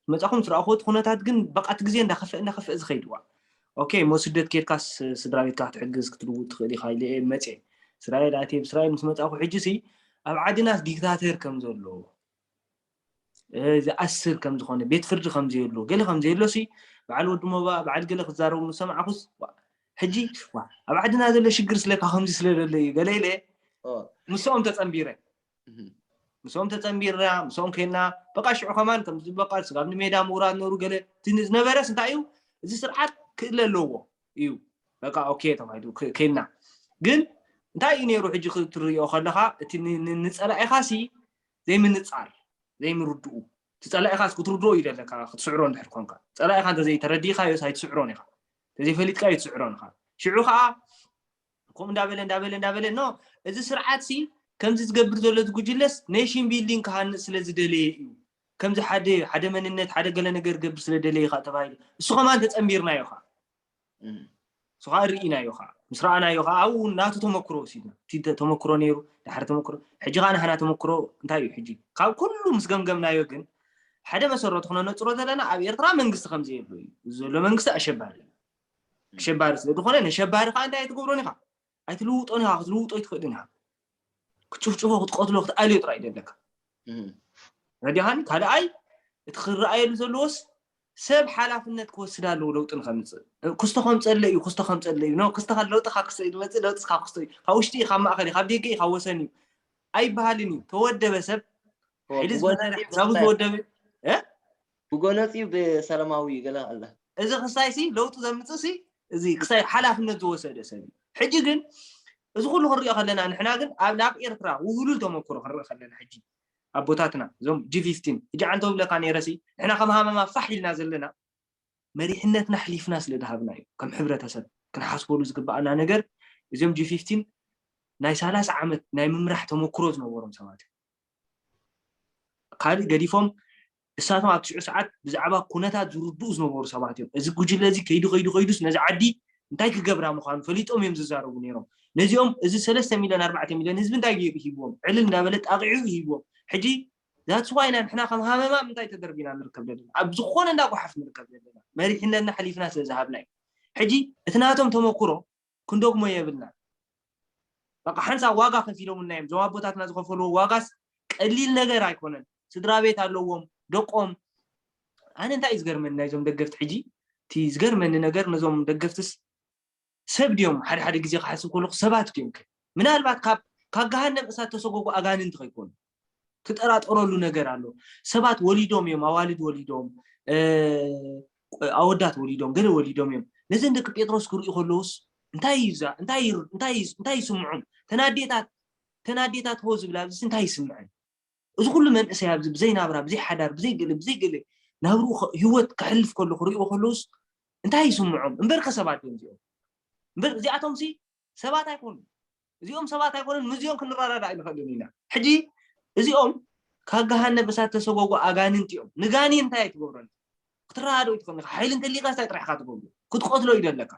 መፃኹም ስረኣኽዎ እቲ ኩነታት ግን በቃ እቲ ግዜ እንዳኸፍአ እንዳኸፍአ ዝኸይድ እዋን ኦኬ እሞ ስደት ኬድካስ ስድራ ቤትካ ክትሕግዝ ክትልውጥ ትኽእል ኢኻ ኢለ እየ መፅየ እስራኤል ኣትየ ብእስራኤል ምስ መፃኹ ሕጂ ሲ ኣብ ዓድናስ ዲክታተር ከም ዘሎ ዝኣስር ከም ዝኾነ ቤት ፍርዲ ከም ዘየሎ ገለ ከም ዘየሎ ሲ በዓል ወዲ ሞባ በዓል ገለ ክዛረቡ ምስ ሰማዕኩስ ሕጂ ኣብ ዓድና ዘሎ ሽግር ስለካ ከምዚ ስለ ዘሎ እዩ ገለ ኢለ ምስኦም ተፀንቢረ ምስኦም ተፀንቢርና ምስኦም ከይና በቃ ሽዑ ከማን ከምዚ በቃ ስጋብ ንሜዳ ምውራድ ነሩ ገለ ዝነበረስ እንታይ እዩ እዚ ስርዓት ክእለ ኣለዎ እዩ በቃ ኦኬ ተባሂሉ ከይና ግን እንታይ እዩ ነይሩ ሕጂ ክትሪኦ ከለካ እቲ ንፀላኢካ ሲ ዘይምንፃር ዘይምርድኡ እቲ ፀላኢካ ክትርድኦ እዩ ዘለካ ክትስዕሮ እንድሕር ኮንካ ፀላኢካ እንተዘይተረዲእካዮስ ኣይትስዕሮን ኢካ እንተዘይፈሊጥካዮ ትስዕሮን ኢካ ሽዑ ከዓ ከምኡ እንዳበለ እንዳበለ እንዳበለ ኖ እዚ ስርዓት ሲ ከምዚ ዝገብር ዘሎ ዝጉጅለስ ኔሽን ቢልዲንግ ክሃንፅ ስለ ዝደለየ እዩ ከምዚ ሓደ ሓደ መንነት ሓደ ገለ ነገር ገብር ስለ ደለየ ከዓ ተባሂሉ እሱ ከማን ተፀንቢርናዮ ከዓ እሱ ከዓ ርኢናዮ ከዓ ምስ ረኣናዮ ከዓ ኣብኡ ናቱ ተመክሮ ወሲድና እቲ ተመክሮ ነይሩ ድሓር ተመክሮ ሕጂ ከዓ ናህና ተመክሮ እንታይ እዩ ሕጂ ካብ ኩሉ ምስ ገምገምናዮ ግን ሓደ መሰረቱ ክነነፅሮ ዘለና ኣብ ኤርትራ መንግስቲ ከምዘየሎ እዩ እዚ ዘሎ መንግስቲ ኣሸባሪ እዩ ኣሸባሪ ስለ ዝኾነ ነሸባሪ ከዓ እንታይ ኣይትገብሮን ኢኻ ኣይትልውጦን ኢኻ ክትልውጦ ኣይትኽእልን ኢኻ ክትጭፍጭፎ ክትቀትሎ ክትኣልዮ ጥራይ ደለካ ረዲኻኒ ካልኣይ እቲ ክረኣየሉ ዘለዎስ ሰብ ሓላፍነት ክወስድ ኣለዎ ለውጢ ንከምፅእ ክስቶ ከምፀለ እዩ ክስቶ ከምፀለ እዩ ክስቶ ለውጢ ካብ ክስቶ እዩ ዝመፅእ ለውጢ ካብ ክስቶ እዩ ካብ ውሽጢ እዩ ካብ ማእኸል እዩ ካብ ደገ እዩ ካብ ወሰን እዩ ኣይበሃልን እዩ ተወደበ ሰብ ሓይሊ ዝፈጠረ ሓሳቡ ዝወደበ ብጎነፂ ብሰላማዊ ገለ ኣላ እዚ ክሳይ ሲ ለውጢ ዘምፅእ ሲ እዚ ክሳይ ሓላፍነት ዝወሰደ ሰብ እዩ ሕጂ ግን እዚ ኩሉ ክንሪኦ ከለና ንሕና ግን ኣብ ናብ ኤርትራ ውህሉል ተመክሮ ክንርኢ ከለና ሕጂ ኣቦታትና እዞም ጂ ፊፍቲን ሕጂ ዓንተ ብለካ ነይረ ሲ ንሕና ከም ሃመማ ፋሕ ኢልና ዘለና መሪሕነትና ኣሕሊፍና ስለ ዝሃብና እዩ ከም ሕብረተሰብ ክንሓስበሉ ዝግበኣና ነገር እዞም ጂ ፊፍቲን ናይ ሰላሳ ዓመት ናይ ምምራሕ ተመክሮ ዝነበሮም ሰባት እዮም ካልእ ገዲፎም እሳቶም ኣብ ትሽዑ ሰዓት ብዛዕባ ኩነታት ዝርድኡ ዝነበሩ ሰባት እዮም። እዚ ጉጅለ እዚ ከይዱ ከይዱ ከይዱስ ነዚ ዓዲ እንታይ ክገብራ ምዃኑ ፈሊጦም እዮም ዝዛረቡ ነይሮም። ነዚኦም እዚ ሰለስተ ሚልዮን ኣርባዕተ ሚልዮን ህዝቢ እንታይ ገይሩ ሂብዎም? ዕልል እንዳበለ ጣቂዑ ሂብዎም። ሕጂ that's why ኢና ንሕና ከም ሃመማ ምንታይ ተደርቢና ንርከብ ዘለና? ኣብ ዝኾነ እንዳ ጓሓፍ ንርከብ ዘለና። መሪሕነትና ሓሊፍና ስለ ዝሃብና እዩ። ሕጂ እቲ ናቶም ተመክሮ ክንደግሞ የብልና። በቃ ሓንሳብ ዋጋ ከፊሎምና እዮም። እዞም ኣቦታትና ዝኸፈልዎ ዋጋስ ቀሊል ነገር ኣይኮነን። ስድራ ቤት ኣለዎም፣ ደቆም። ኣነ እንታይ እዩ ዝገርመኒ ናይዞም ደገፍቲ ሕጂ? እቲ ዝገርመኒ ነገር ነዞም ደገፍትስ ሰብ ድዮም? ሓደ ሓደ ግዜ ክሓስብ ከለኹ ሰባት ድዮም ከ? ምናልባት ካብ ካብ ገሃነም እሳት ተሰጎጉ ኣጋንንቲ ከይኮኑ ትጠራጠረሉ ነገር ኣሎ። ሰባት ወሊዶም እዮም፣ ኣዋልድ ወሊዶም፣ እ፣ ኣወዳት ወሊዶም፣ ገለ ወሊዶም እዮም። ነዘን ደቂ ጴጥሮስ ክርእዩ ከለውስ እንታይ እዩ እዛ- እንታይ እዩ- እንታይ እዩ- እንታይ ይስምዖም? ተናዴታት ተናዴታት ሆ ዝብላ ኣብዚ እንታይ ይስምዐን? እዚ ኩሉ መንእሰይ ኣብዚ ብዘይ ናብራ፣ ብዘይ ሓዳር፣ ብዘይ ገለ ብዘይ ገለ ናብሩ ህይወት ከሕልፍ ከሎ ክርእዩ ከለውስ እንታይ ይስምዖም? እምበር ከሰባት እዮም እዚኦም። እምበር እዚኣቶም ሲ ሰባት ኣይኮኑን። እዚኦም ሰባት ኣይኮኑን። ምስዚኦም ክንረዳዳ ኣይንኽእልን ኢና። ሕጂ እዚኦም ካብ ገሃነብ እሳት ተሰጎጉ ኣጋንንቲ እዮም። ንጋኔን እንታይ ኣይትገብሮን? ክትረዳድኡ ኣይትኽእልን ኢኻ። ሓይሊ እንተሊካ እንታይ ጥራሕ ኢኻ ትገብሩ? ክትቀትሎ እዩ ደለካ።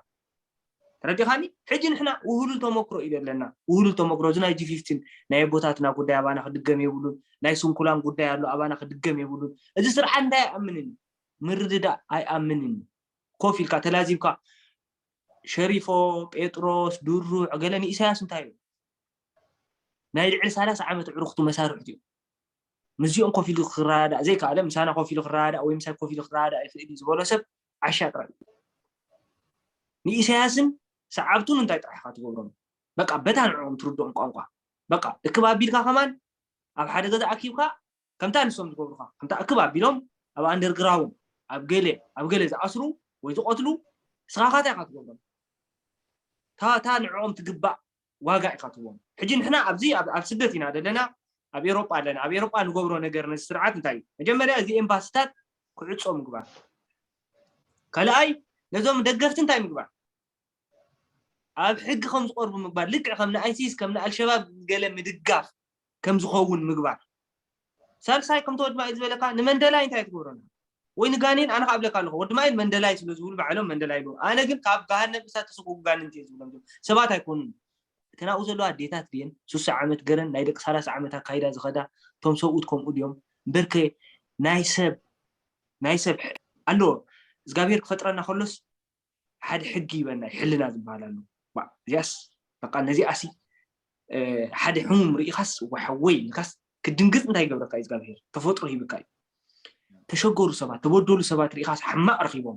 ተረዲኻኒ? ሕጂ ንሕና ውህሉል ተመክሮ እዩ ዘለና። ውህሉል ተመክሮ እዚ ናይ ጂ ፊፍቲን ናይ ኣቦታትና ጉዳይ ኣባና ክድገም የብሉን። ናይ ስንኩላን ጉዳይ ኣሎ ኣባና ክድገም የብሉን። እዚ ስርዓት እንታይ ኣይኣምንን? ምርድዳእ ኣይኣምንን። ኮፍ ኢልካ ተላዚብካ ሸሪፎ፣ ጴጥሮስ፣ ድሩዕ፣ ገለ ንኢሳያስ እንታይ እዩ? ናይ ልዕሊ ሰላሳ ዓመት ኣዕሩኽቱ መሳርሕቱ እዩ። ምስዚኦም ኮፍ ኢሉ ክረዳዳእ ዘይከኣለ፣ ምሳና ኮፍ ኢሉ ክረዳዳእ ወይ ምሳይ ኮፍ ኢሉ ክረዳዳእ ይኽእል እዩ ዝበሎ ሰብ ዓሻ ጥራይ እዩ። ንኢሳያስን ሰዓብቱን እንታይ ጥራሕ ኢኻ ትገብሮም? በቃ በታ ንዕኦም ትርድኦም ቋንቋ በቃ እክብ ኣቢልካ ከማን ኣብ ሓደ ገዛ ኣኪብካ ከምታ ንሶም ዝገብሩኻ ከምታ እክብ ኣቢሎም ኣብ ኣንደርግራውንድ ኣብ ገለ ኣብ ገለ ዝኣስሩ ወይ ዝቐትሉ ንስኻ ኻታ ኢኻ ትገብሮም። ታታ ንዕኦም ትግባእ ዋጋ ኢኻ ትቦም። ሕጂ ንሕና ኣብዚ ኣብ ኣብ ስደት ኢና ዘለና፣ ኣብ ኤሮጳ ኣለና። ኣብ ኤሮጳ ንገብሮ ነገር ነዚ ስርዓት እንታይ እዩ? መጀመርያ እዚ ኤምባስታት ክዕጾ ምግባር። ካልኣይ ነዞም ደገፍቲ እንታይ ምግባር? ኣብ ሕጊ ከም ዝቐርቡ ምግባር። ልክዕ ከም ንኣይሲስ ከም ንኣልሸባብ ገለ ምድጋፍ ከም ዝኸውን ምግባር። ሳልሳይ ከምቲ ወድማ እዩ ዝበለካ ንመንደላይ እንታይ ትገብረና? ወይ ንጋኔን ኣነ ከኣብለካ ኣለኹ ወድማይን መንደላይ ስለ ዝብሉ ባዕሎም መንደላይ ይብሉ ኣነ ግን ካብ ገሃነብ እሳት ተሰጎጉ ጋንንቲ እየ ዝብሎም ሰባት ኣይኮኑን እቲ ናብኡ ዘለዋ ኣዴታት ድየን ሱሳ ዓመት ገረን ናይ ደቂ ሰላሳ ዓመት ኣካይዳ ዝኸዳ እቶም ሰብኡት ከምኡ ድዮም እምበርከ ናይ ሰብ ናይ ሰብ ኣለዎ እግዚኣብሔር ክፈጥረና ከሎስ ሓደ ሕጊ ይበና ሕልና ዝበሃል ኣሎ እዚኣስ በቃ ነዚኣሲ ሓደ ሕሙም ርኢኻስ ዋሕወይ ኢልካስ ክድንግፅ እንታይ ይገብረካ እዩ እግዚኣብሔር ተፈጥሮ ሂብካ እዩ ተሸገሩ ሰባት ተበደሉ ሰባት ርኢኻስ ሕማቕ ረኺቦም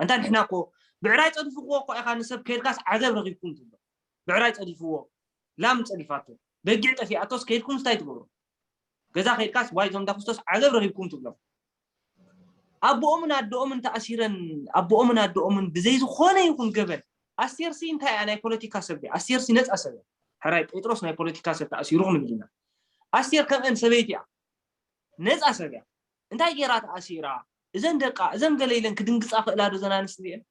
ኣንታ ንሕና እኮ ብዕራይ ፀዲፍዎ እኮ ኢኻ ንሰብ ከይድካስ ዓገብ ረኺብኩም ትብሎ ብዕራይ ፀዲፍዎ ላም ፀዲፋቶ በጊዕ ጠፊኣቶስ ከይድኩም እንታይ ትገብሩ ገዛ ከይድካስ ዋይ ዞም ዳክስቶስ ዓገብ ረኺብኩም ትብሎም ኣቦኦምን ኣደኦምን ተኣሲረን ኣቦኦምን ኣደኦምን ብዘይ ዝኾነ ይኹን ገበን ኣስቴርሲ እንታይ እያ ናይ ፖለቲካ ሰብ ድያ ኣስቴርሲ ነፃ ሰብ እያ ሕራይ ጴጥሮስ ናይ ፖለቲካ ሰብ ተኣሲሩ ክንብል ኢና ኣስቴር ከምአን ሰበይቲ እያ ነፃ ሰብ እያ እንታይ ገይራ ተኣሲራ እዘን ደቃ እዘን ገለ ኢለን ክድንግፃ ክእላ ዶ ዘን ኣንስቲ እየን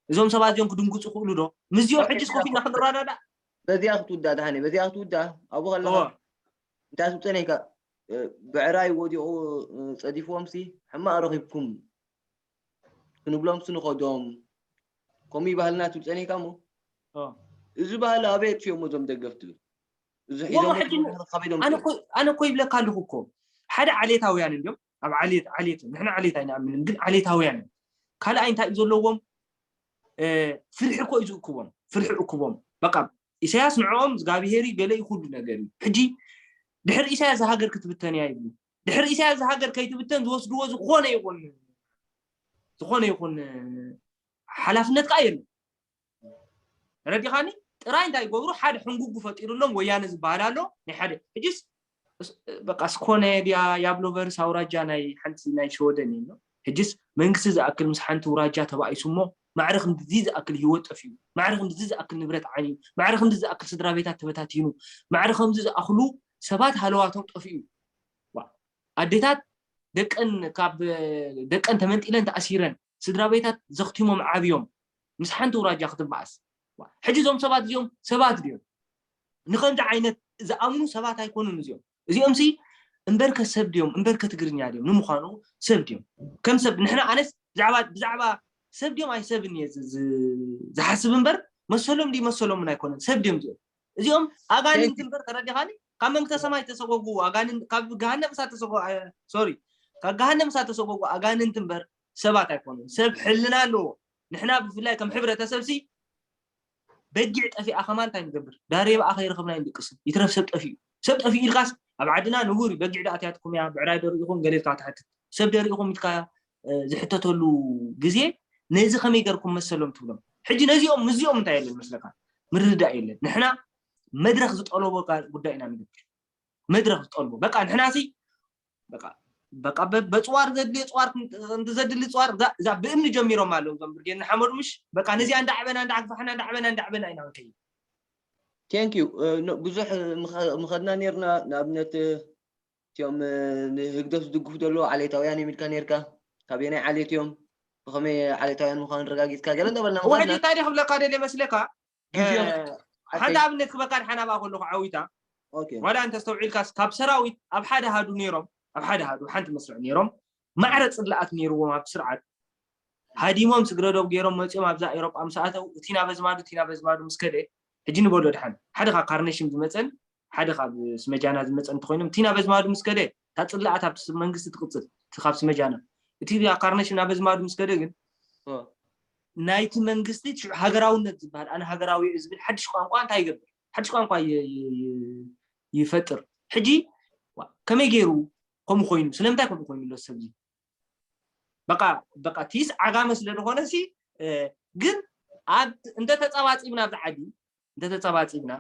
እዞም ሰባት እዚኦም ክድንግፁ ክእሉ ዶ ምስዚኦም ሕጂ ኮፍ ኢልና ክንረዳዳእ በዚኣ ክትውዳእ ደሓነ በዚኣ ክትውዳእ ኣብኡ ከለካ እንታይ ትብፀን ኢልካ ብዕራይ ወዲቑ ፀዲፍዎም ሲ ሕማቕ ረኺብኩም ክንብሎም ሲ ንኸዶም ከምኡ ይባህልና ትብፀን ኢልካ እሞ እዚ ባህሊ ኣበይ ኣጥፊኦሞ እዞም ደገፍቲ እዚ ሒዞም ካበይ ዶ ኣነ እኮ ይብለካ ኣለኹ እኮ ሓደ ዓሌታውያን እንዲዮም ኣብ ዓሌት ዓሌት ንሕና ዓሌት ኣይንኣምንን ግን ዓሌታውያን ካልኣይ እንታይ እዩ ዘለዎም ፍርሒ እኮ እዩ ዝእክቦም ፍርሒ እክቦም በቃ ኢሳያስ ንዕኦም እግዚኣብሄር እዩ ገለ እዩ ኩሉ ነገር እዩ ሕጂ ድሕሪ ኢሳያስ ሃገር ክትብተን እያ ይብሉ ድሕሪ ኢሳያስ ሃገር ከይትብተን ዝወስድዎ ዝኾነ ይኹን ዝኾነ ይኹን ሓላፍነት ከዓ የለን ተረዲኻኒ ጥራይ እንታይ ይገብሩ ሓደ ሕንጉጉ ፈጢሩሎም ወያነ ዝበሃል ኣሎ ናይ ሓደ ሕጂስ በቃ ስኮነ ድያ ያብሎቨርስ ኣውራጃ ናይ ሓንቲ ናይ ሸወደን እዩ ሕጅስ መንግስቲ ዝኣክል ምስ ሓንቲ ውራጃ ተባኢሱ እሞ ማዕረ ክንድዚ ዝኣክል ህይወት ጠፊኡ ማዕረ ክንድዚ ዝኣክል ንብረት ዓንዩ ማዕረ ክንድዚ ዝኣክል ስድራ ቤታት ተበታቲኑ ማዕረ ከምዚ ዝኣክሉ ሰባት ሃለዋቶም ጠፊኡ ኣዴታት ደቀን ካብ ደቀን ተመንጢለን ተኣሲረን ስድራ ቤታት ዘኽቲሞም ዓብዮም ምስ ሓንቲ ውራጃ ክትበኣስ ሕጂ እዞም ሰባት እዚኦም ሰባት ድዮም ንከምዚ ዓይነት ዝኣምኑ ሰባት ኣይኮኑን እዚኦም እዚኦም ሲ እምበርከ ሰብ ድዮም እምበርከ ትግርኛ ድዮም? ንምዃኑ ሰብ ድዮም? ከም ሰብ ንሕና ኣነስ ብዛዕባ ብዛዕባ ሰብ ድዮም ኣይ ሰብን እየ ዝሓስብ እምበር መሰሎም ድዩ መሰሎምን ኣይኮነን። ሰብ ድዮም እዚኦም? እዚኦም ኣጋንንቲ እምበር፣ ተረዲኻኒ? ካብ መንግስተ ሰማይ ተሰጎጉ ኣጋንንቲ፣ ካብ ገሃነም እሳት ተሰጎ ሶሪ ካብ ገሃነም እሳት ተሰጎጉ ኣጋንንቲ እምበር ሰባት ኣይኮኑን። ሰብ ሕልና ኣለዎ። ንሕና ብፍላይ ከም ሕብረተሰብ ሲ በጊዕ ጠፊኣ ከማን እንታይ ንገብር? ዳሬ ብኣ ከይረኸብና ይንድቅስ። ይትረፍ ሰብ ጠፊኡ። ሰብ ጠፊኡ ኢልካስ ኣብ ዓድና ንቡር እዩ። በጊዕ ዳኣ ኣትያትኩም እያ፣ ብዕራይ ዶ ርኢኹም ገለ ኢልካ ትሓትት። ሰብ ዶ ርኢኹም ኢልካ ዝሕተተሉ ግዜ ነዚ ከመይ ገርኩም መሰሎም ትብሎም። ሕጂ ነዚኦም ምስዚኦም እንታይ የለን መስለካ? ምርድዳእ የለን። ንሕና መድረኽ ዝጠለቦ ጉዳይ ኢና ንገብር። መድረኽ ዝጠልቦ በቃ ንሕና ሲ በቃ በቃ በፅዋር ዘድልዮ ፅዋር ዘድሊ ፅዋር እዛ ብእምኒ ጀሚሮም ኣለዉ እዞም ብርጌድ ንሓመዱ ምሽ በቃ ነዚኣ እንዳዕበና እንዳዓግፋሕና እንዳዕበና እንዳዕበና ኢና ንከይድ። Thank you። ብዙሕ ምኸድና ነርና። ንኣብነት እቲኦም ንህግደፍ ዝድግፉ ዘለዉ ዓሌታውያን እዮም ኢልካ ነርካ። ካበየናይ ዓሌት እዮም፣ ብኸመይ ዓሌታውያን ምዃኑ ረጋጊፅካ ገለ እንዳበልና ሕጂ እንታይ ክብለካ ደልየ መስለካ? ሓንቲ ኣብነት ክበካ ድሓን ኣብኣ ከለኹ ዓዊታ ዋላ እንተስተውዒልካስ ካብ ሰራዊት ኣብ ሓደ ሃዱ ነይሮም ኣብ ሓደ ሃዱ ሓንቲ መስርዕ ነይሮም ማዕረ ፅላኣት ነይርዎም ኣብ ስርዓት ሃዲሞም ስግረዶብ ገይሮም መፂኦም ኣብዛ ኤሮጳ ምስ ኣተው እቲ ናበዝማዱ እቲ ናበዝማዱ ምስ ከደ ሕጂ ንበሎ ድሓን ሓደ ካብ ካርነሽም ዝመፀን ሓደ ካብ ስመጃና ዝመፀ እንተኮይኖም እቲ ናበዝማዱ ምስ ከደ እታ ፅላኣት ኣብቲ መንግስቲ ትቅፅል እቲ ካብ ስመጃና እቲ ካርነሽም ናበዝማዱ ምስ ከደ ግን ናይቲ መንግስቲ ሃገራውነት ዝበሃል ኣነ ሃገራዊ እዩ ዝብል ሓድሽ ቋንቋ እንታይ ይገብር? ሓድሽ ቋንቋ ይፈጥር። ሕጂ ከመይ ገይሩ ከምኡ ኮይኑ? ስለምንታይ ከምኡ ኮይኑ ኣሎ ሰብ በቃ በቃ ቲስ ዓጋመ ስለ ዝኾነ ሲ ግን ኣብ እንተተጸባጺብና ኣብዚ ዓዲ እንተተጸባጺብና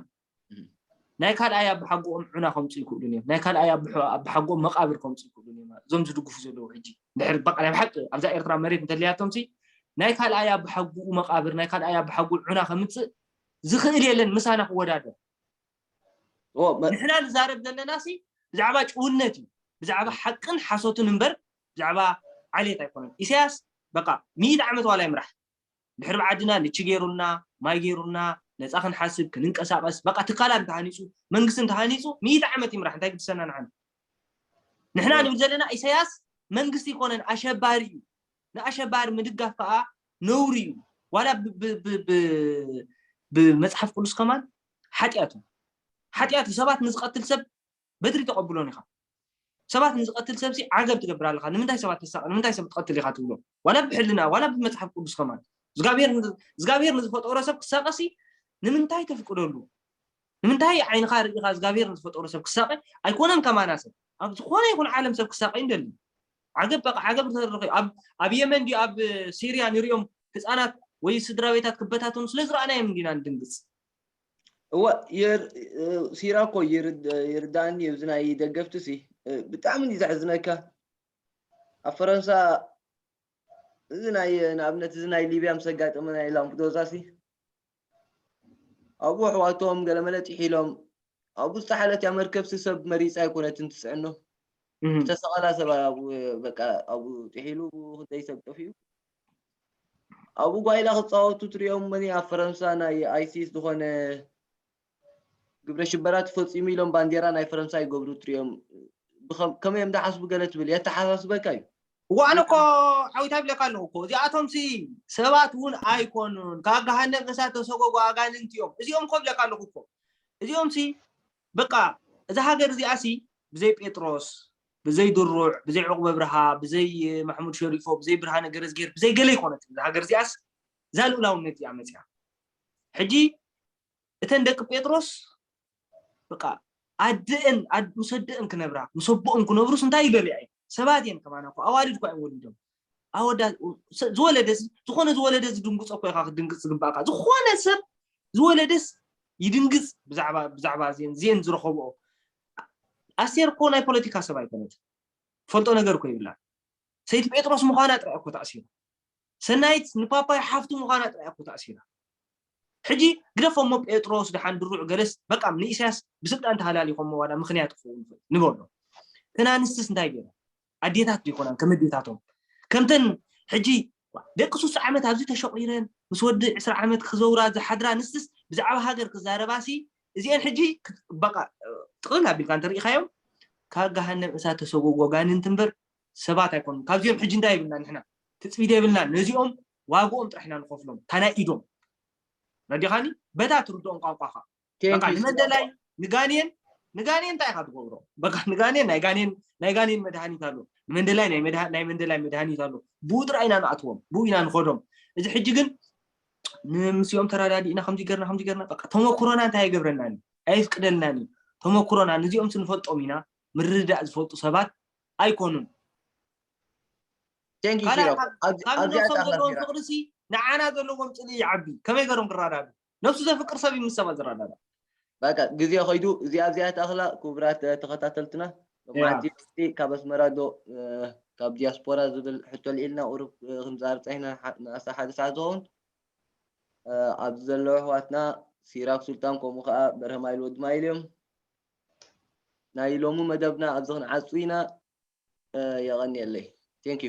ናይ ካልኣይ ኣባሓጎኦም ዑና ከምፁ ይክእሉን እዮም። ናይ ካልኣይ ኣባሓጎኦም መቃብር ከምፁ ይክእሉን እዮም። እዞም ዝድግፉ ዘለዉ ሕጂ ድሕር በቃ ናይ ብሓቂ ኣብዛ ኤርትራ መሬት እንተለያቶም ሲ ናይ ካልኣይ ኣባሓጉኡ መቃብር ናይ ካልኣይ ኣባሓጉኡ ዑና ከምፅእ ዝኽእል የለን ምሳና ክወዳደር። ንሕና ንዛረብ ዘለና ሲ ብዛዕባ ጭውነት እዩ፣ ብዛዕባ ሓቅን ሓሶትን እምበር ብዛዕባ ዓሌት ኣይኮነን። ኢሳያስ በቃ ሚእቲ ዓመት ዋላ ይምራሕ ድሕሪ ብዓድና ልቺ ገይሩልና ማይ ገይሩልና ነፃ ክንሓስብ ክንንቀሳቀስ በቃ ትካላት እንተሃኒፁ መንግስቲ እንተሃኒፁ ሚእቲ ዓመት ይምራሕ እንታይ ግድሰና ንዓና። ንሕና ንብል ዘለና ኢሳያስ መንግስቲ ይኮነን ኣሸባሪ እዩ። ንኣሸባሪ ምድጋፍ ከዓ ነውሪ እዩ። ዋላ ብመፅሓፍ ቅዱስ ከማን ሓጢኣት እዩ። ሓጢኣት እዩ። ሰባት ንዝቀትል ሰብ በትሪ ተቀብሎን ኢካ። ሰባት ንዝቀትል ሰብሲ ዓገብ ትገብር ኣለካ። ንምንታይ ሰባት ተሳቀ ንምንታይ ሰብ ትቀትል ኢካ ትብሎ ዋላ ብሕልና ዋላ ብመፅሓፍ ቅዱስ ከማን እግዚኣብሔር ንዝፈጠሮ ሰብ ክሳቀሲ ንምንታይ ተፍቅደሉ? ንምንታይ ዓይንኻ ርኢኻ እግዚኣብሔር ንዝፈጠሮ ሰብ ክሳቀ ኣይኮነን ከማና ሰብ ኣብ ዝኾነ ይኹን ዓለም ሰብ ክሳቀ ይንደሊ። ዓገብ በቃ ዓገብ ተደረኸ ኣብ የመን ድዩ ኣብ ሲርያ ንሪኦም ህፃናት ወይ ስድራ ቤታት ክበታተኑ ስለ ዝረኣናዮም እንዲና ንድንግፅ። እወ ሲራ እኮ ይርዳእኒ እዩ። እዚ ናይ ደገፍቲ ሲ ብጣዕሚ እዩ ዘሕዝነካ። ኣብ ፈረንሳ እዚ ናይ ንኣብነት እዚ ናይ ሊብያ ምስ ኣጋጠመ ናይ ላምፕዶዛ ሲ ኣብኡ ኣሕዋቶም ገለመለ ጥሒሎም ኣብኡ ዝተሓለት እያ መርከብ ሲ ሰብ መሪፃ ኣይኮነትን ትፅዕኖ ዝተሰቐላ ሰብ በቃ ኣብኡ ጥሒሉ ክንደይ ሰብ ጠፊኡ ኣብኡ ጓይላ ክፃወቱ ትሪኦም መኒ ኣብ ፈረንሳ ናይ ኣይሲስ ዝኾነ ግብረ ሽበራ ተፈፂሙ ኢሎም ባንዴራ ናይ ፈረንሳ ይገብሩ ትሪኦም ከመይ እዮም ዝሓስቡ ገለ ትብል የተሓሳስበካ እዩ። እዋን እኮ ዓዊታ ይብለካ ኣለኹ እኮ እዚኣቶም ሲ ሰባት እውን ኣይኮኑን ካብ ገሃነም እሳት ተሰጎጉ ኣጋንንቲ እዮም እዚኦም እኮ ይብለካ ኣለኹ እኮ እዚኦም ሲ በቃ እዛ ሃገር እዚኣ ሲ ብዘይ ጴጥሮስ ብዘይ ድሩዕ ብዘይ ዕቁበ ብርሃ ብዘይ ማሕሙድ ሸሪፎ ብዘይ ብርሃነ ገረዝጌር ብዘይ ገለ ይኮነት እዛ ሃገር እዚኣስ እዛ ልኡላውነት እዚኣ መፅያ ሕጂ እተን ደቂ ጴጥሮስ በቃ ኣድእን ምስ ኣድእን ክነብራ ምስ ኣቦኦም ክነብሩስ እንታይ ይደልያ እየን ሰባት እየን ከማና እኮ ኣዋልድ እኳ እዮም ወሊዶም ኣወዳ ዝወለደስ ዝኾነ ዝወለደ ዝድንግፆ እኮ ኢካ ክትድንግፅ ዝግባእካ ዝኾነ ሰብ ዝወለደስ ይድንግፅ ብዛዕባ ብዛዕባ ዜን ዜን ዝረኸብኦ ኣስቴር እኮ ናይ ፖለቲካ ሰብ ኣይኮነት ፈልጦ ነገር እኮ ይብላ ሰይቲ ጴጥሮስ ምዃና ጥራይ እኮ ተኣሲሩ ሰናይት ንፓፓይ ሓፍቱ ምዃና ጥራይ እኮ ተኣሲራ ሕጂ ግደፎሞ ጴጥሮስ ደሓን ድሩዕ ገለስ በቃ ንኢሳያስ ብስልጣን ተሃላሊኾሞ ዋላ ምኽንያት ክኸውን ይኽእል ንበሎ እተን ኣንስትስ እንታይ ገይረን ኣዴታት ዘይኮናን ከም ኣዴታቶም ከምተን ሕጂ ደቂ ሱስ ዓመት ኣብዚ ተሸቂረን ምስ ወዲ ዕስራ ዓመት ክዘውራ ዝሓድራ ኣንስትስ ብዛዕባ ሃገር ክዛረባሲ እዚአን ሕጂ በቃ ጥቕልል ኣቢልካ እንተሪኢኻዮም ካብ ገሃነም እሳት ተሰጎጉ ኣጋንንቲ እምበር ሰባት ኣይኮኑን። ካብዚኦም ሕጂ እንታይ የብልና ንሕና? ትጽቢት የብልና። ነዚኦም ዋግኦም ጥራሕ ኢና ንኸፍሎም። እታ ናይ ኢዶም ረዲኻኒ በታ ትርድኦም ቋንቋኻ። በቃ ንመንደላይ ንጋኔን ንጋኔን እንታይ ኢኻ ትገብሮ? በቃ ንጋኔን ናይ ጋኔን ናይ ጋኔን መድሃኒት ኣሎ። ንመንደላይ ናይ መድሃ- ናይ መንደላይ መድሃኒት ኣሎ። ብኡ ጥራይ ኢና ንኣትዎም፣ ብኡ ኢና ንኸዶም። እዚ ሕጂ ግን ንምስኦም ተረዳዲእና ከምዚ ገርና ከምዚ ገርና በቃ ተመክሮና እንታይ ኣይገብረናን ኣየፍቅደልናን እዩ። ተመክሮና ነዚኦም ስንፈልጦም ኢና ምርዳእ ዝፈልጡ ሰባት ኣይኮኑን። Thank you ካልኣይ ኪሮ። ካብ ኣብዚ- ካብ ኣብዚኣ ነብሶም እታ ዘለዎም ፊራ። ፍቅሪ ሲ ንዓና ዘለዎም ፅልኢ ይዓቢ። ከመይ ገሮም ክረዳዱ? ነብሱ ዘፍቅር ሰብ እዩ ምስ ሰባት ዝረዳዳ። በቃ ግዜ ከይዱ እዚኣ ኣብዚኣ ተኣኽላ። ክቡራት ተኸታተልትና ያ። መዓልቲ ካብ ኣስመራ ዶ እ፣ ካብ ዲያስፖራ ዝብል ሕቶ ልዒልና ቁሩብ እ፣ ክንዛረብ ፀኒሕና ሓ- ንኣስታ ሓደ ሰዓት ዝኸውን እ፣ ኣብዚ ዘለዉ ኣሕዋትና ሲራክ ሱልጣን ከምኡ ከዓ በርሀ ማይል ወዲ ማይል እዮም። ናይ ሎሚ መደብና ኣብዚ ክንዓጹ ኢና። እ፣ የቐንየለይ። Thank you።